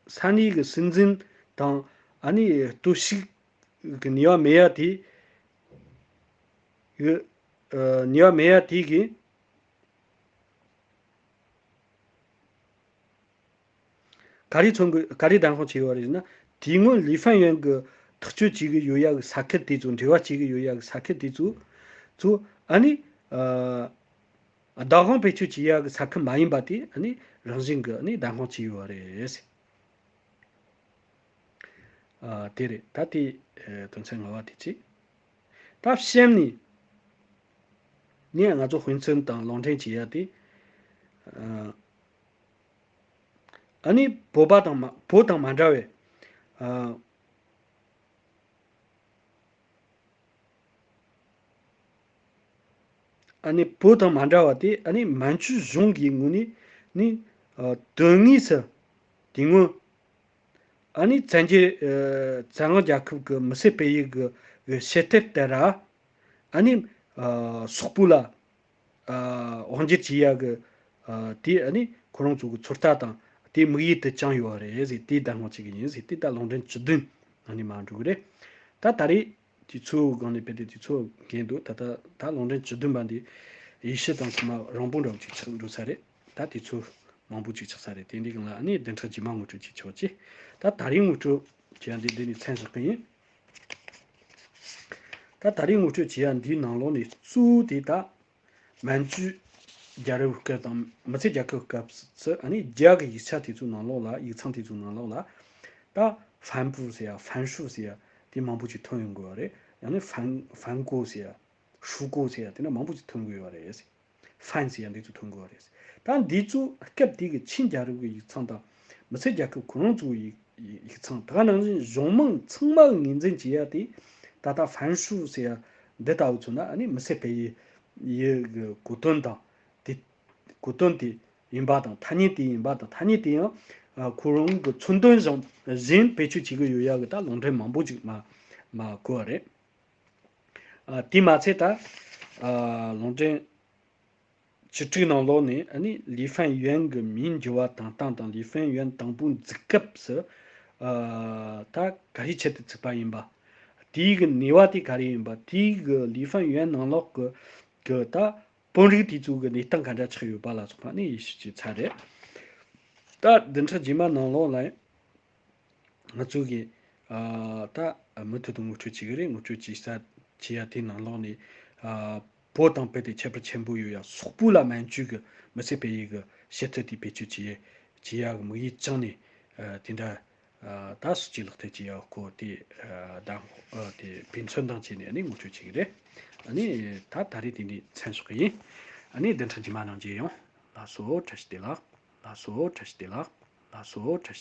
ས་གནས་ཀྱི་སྲིད་འཛིན་དང་ཨ་ནི་སྟོབས་ཤུགས་ཀྱི་ནུས་པ་མེད་ཡ་དེ་གི་ཨ་ནུས་པ་མེད་ཡ་དེ་གི་ག་རེ་མཚོན་དགོས་ག་རེ་བདམས་དཔང་བྱས་ཡོད་རེད་ན། དེའི་སྔོན་ལི་ཧྥན་ཡོན་གྱི་ཐག་གཅོད་བྱེད་ཀྱི་ཡོད་ཡ་གི་ས་ཁུལ་དེ་ཚོ་འབྲེལ་བ་བྱེད་ཀྱི་ཡོད་ཡ་གི་ས་ཁུལ་དེ་ཚོ་ཚོ་ཨ་ནི་ཨ་བདག་དབང་བེད་སྤྱོད་བྱེད་ཡ་གི་ས་ཁུལ་མ་ཡིན་པ་དེ་ཨ་ནི་རང་བཞིན་གྱི་ཨ་ནི་བདམས་དཔང་བྱས་ཡོད་རེད། ཨ་དེ་རེད་ད་དེ་ཨ་དོན་ཚན་ལྔ་བ་དེ་བྱས། ད་གཤམ་ནས་ནས་ང་ཚོ་དཔེ་མཚོན་དང་ལུང་འདྲེན་བྱེད་ཡ་དེ་ཨ་ཨ་ནི་བོད་པ་དང་མ་བོད་དང་མ་འདྲ་བའི་ཨ་ ཨ་ནི་བོད་དང་མ་འདྲ་བ་དེ་ཨ་ནི་མན་ཇུ་གཞུང་གི་ངོས་ནས་ནི་ཨ་དོན་དངོས་སུ་དེ་སྔོན་ཨ་ནི་བཙན་རྒྱལ་ཨ་བཙན་དབང་རྒྱལ་ཁབ་ཀྱི་མི་སེར་སྤེལ་ཡུལ་གྱི་གི་བྱེད་གཏེ་ལྟར་ཨ་ནི་ཨ་སོག་པོ་ལ་ཨ་དབང་སྒྱུར་བྱེད་ཡ་གི་ཨ་དེ་ཨ་ནི་ཁོ་རང་ཚོ་གི་ཚོད་ལྟ་དང་དེ་དམིགས་ཡུལ་དུ་བཅངས་ཡོད་རེད་ཟེར། དེ་ད་སྔོན་ཅིག་གི་ཡིན་ཟེར། དེ་ད་ལུང་འདྲེན་བཅུ་བདུན་ནང་ནས་མར་འགྲོ་གི་རེད། ད་ད་རེས་དུས་ཚོད་སྒང་ནས་དཔེ་དེ་དུས་ཚོད་འགོར་འདུག་ད་ད་ད་ལུང་འདྲེན་བཅུ་བདུན་པ་འདི་ཡེ་ཤུ་དང་ཚང་མ་རིང་པོ་འདྲ་བོ་ཅིག་ཆགས་འགྲོ་ས་རེད། ད་དུས་ཚོད་མང་པོ་ཅིག་ཆགས་ས་རེད། དེ་འདི་སྒང་ལ་ཨ་ནི་བདུན་ཕྲག་རྗེས་མ་ངོ་སྤྲོད་ཅིག་ཆོག་ཅིག་ད་ད་རེས་ངོ་སྤྲོད་བྱེད་ཡ་འདི་འདི་ནས་མཚམས་བཞག་གི་ཡིན། ད་ད་རེས་ངོ་སྤྲོད་བྱེད་ཡ་འདིའི་ནང་ལོགས་ནས་གཙོ་བོ་དེ་ད་མན་ཇུ་རྒྱལ་རབས་སྐབས་དང་མི་ཚད་རྒྱལ་ཁབ་སྐབས་སུ་ཨ་ནི་རྒྱ་གི་ཡིག་ཆ་དེ་ཚོའི་ནང་ལོགས་ལ་ཡིག་ཚང་དེ་ཚོའི་ནང་ལོགས་ལ་ད་ཧྥན་ཧྥུ་ཟེར་ཡ་ཧྥན་ཧྲུའུ་ཟེར་ཡ་དེ་མང་པོ་ཅིག་ཐོན་ཡོང་གི་ཡོད་རེད། ཡང་ན་ཧྥན་ཧྥན་གོ་ཟེར་ཡ་ཧྲུའུ་གོ་ཟེར་ཡ་དེ་འདྲ་མང་པོ་ཅིག་ཐོན་གི་ཡོད་རེད། ཧྥན་ཟེར་ཡ་འདི་ཚོ་ཐོན་གི་ཡོད་རེད། ད་འདི་ཚོ་སྐབས་དེ་གི་ཆིན་རྒྱལ་རབས་ཀྱི་ཡིག་ཚང་དང་མི་ཚད་རྒྱལ་ཁབ་ཁོ་རང་ཚོའི་ཡིག་ཡིག་ཚང་ད་ག་ནང་བཞིན་གཞུང་མང་ཚང་མ་གི་ངོས་འཛིན་བྱེད་ཡ་དེ་ད་ལྟ་ཧྥན་ཧྲུའུ་ཟེར་ཡ་འདི་ལྟ་བུ་ཚོ་ན་ཨ་ནི་མི་ཚད་པའི་ཡི་ཡི་གི་གོ་དོན་དང་དེ་གོ་དོན་དེ་ཡིན་པ་དང་ཐ་སྙད་དེ་ཡིན་པ་དང་ཐ་སྙད་དེ་ཡང་ཨ་ཁོ་རང་གི་མཚོན་དོན་བཞིན་བཞིན་བེད་སྤྱོད་བྱེད་གི་ཡོད་ཡ་གི་ད་ལུང་འདྲེན་མང་པོ་ཅིག་མ་མ་གོ་བ་རེད། ཨ་དེ་མ་ཚད་ད་ཨ་ལུང་འདྲེན་བཅུ་དྲུག་ནང་ལོགས་ནས་ཨ་ནི་ལི་ཧྥན་ཡོན་གྱི་མིང་འགྱུར་བ་བཏང་སྟངས་དང་ལི་ཧྥན་ཡོན་དང་པོ་འཛུགས་སྐབས་སུ་ཨ་ད་ག་རེ་ཆེད་དུ་བཙུགས་པ་ཡིན་པ། དེའི་གི་ནུས་པ་དེ་ག་རེ་ཡིན་པ། དེའི་གི་ལི་ཧྥན་ཡོན་ནང་ལོགས་ཀྱི་གི་ད་དཔོན་རིགས་དེ་ཚོ་གི་གནས་སྟངས་ག་འདྲ་ཆགས་ཡོད་པ་ལ་སོགས་པ་ནི་ཡེ་ཤུ་གི་ཚ་རེད། ད་བདུན་ཕྲག་རྗེས་མ་ནང་ལོགས་ལ་ང་ཚོ་གི་ཨ་ད་མུ་མཐུད་དུ་ངོ་སྤྲོད་བྱེད་ཀྱི་རེད། ངོ་སྤྲོད་བྱེད་ས་བྱེད་ཡ་དེའི་ནང་ལོགས་ནས་ཨ་བོད་དང་དཔེ་དེབ་ཁྱད་པར་ཆེན་པོ་ཡོད་ཡ་སོག་པོ་ལ་མན་ཇུ་གི་མི་ཚད་པའི་ཡི་གི་བྱེད་ཐབས་དེ་བེད་སྤྱོད་བྱེད་ཡ་བྱེད་ཡ་གི་དམིགས་ཡུལ་བཅངས་ནས་ཨ་དེ་འདྲ་ཨ་ད་སྲིད་ཇུས་ལག་བསྟར་བྱེད་ཡ་སྐོར་དེ་ཨ་ད་ཨ་དེ་དཔེ་མཚོན་དང་བཅས་ནས་ཨ་ནི་ངོ་སྤྲོད་བྱེད་ཀྱི་རེད། ཨ་ནི་ད་ད་རེས་དེ་འདྲའི་མཚམས་བཞག་གི་ཡིན། ཨ་ནི་བདུན་ཕྲག་རྗེས་མ་ནང་མཇལ་ཡོང་། ལགས་སོ། བཀྲ་ཤིས་བདེ་ལེགས། ལགས་སོ། བཀྲ་ཤིས་བདེ་ལེགས། ལགས་སོ། བཀྲ་ཤིས།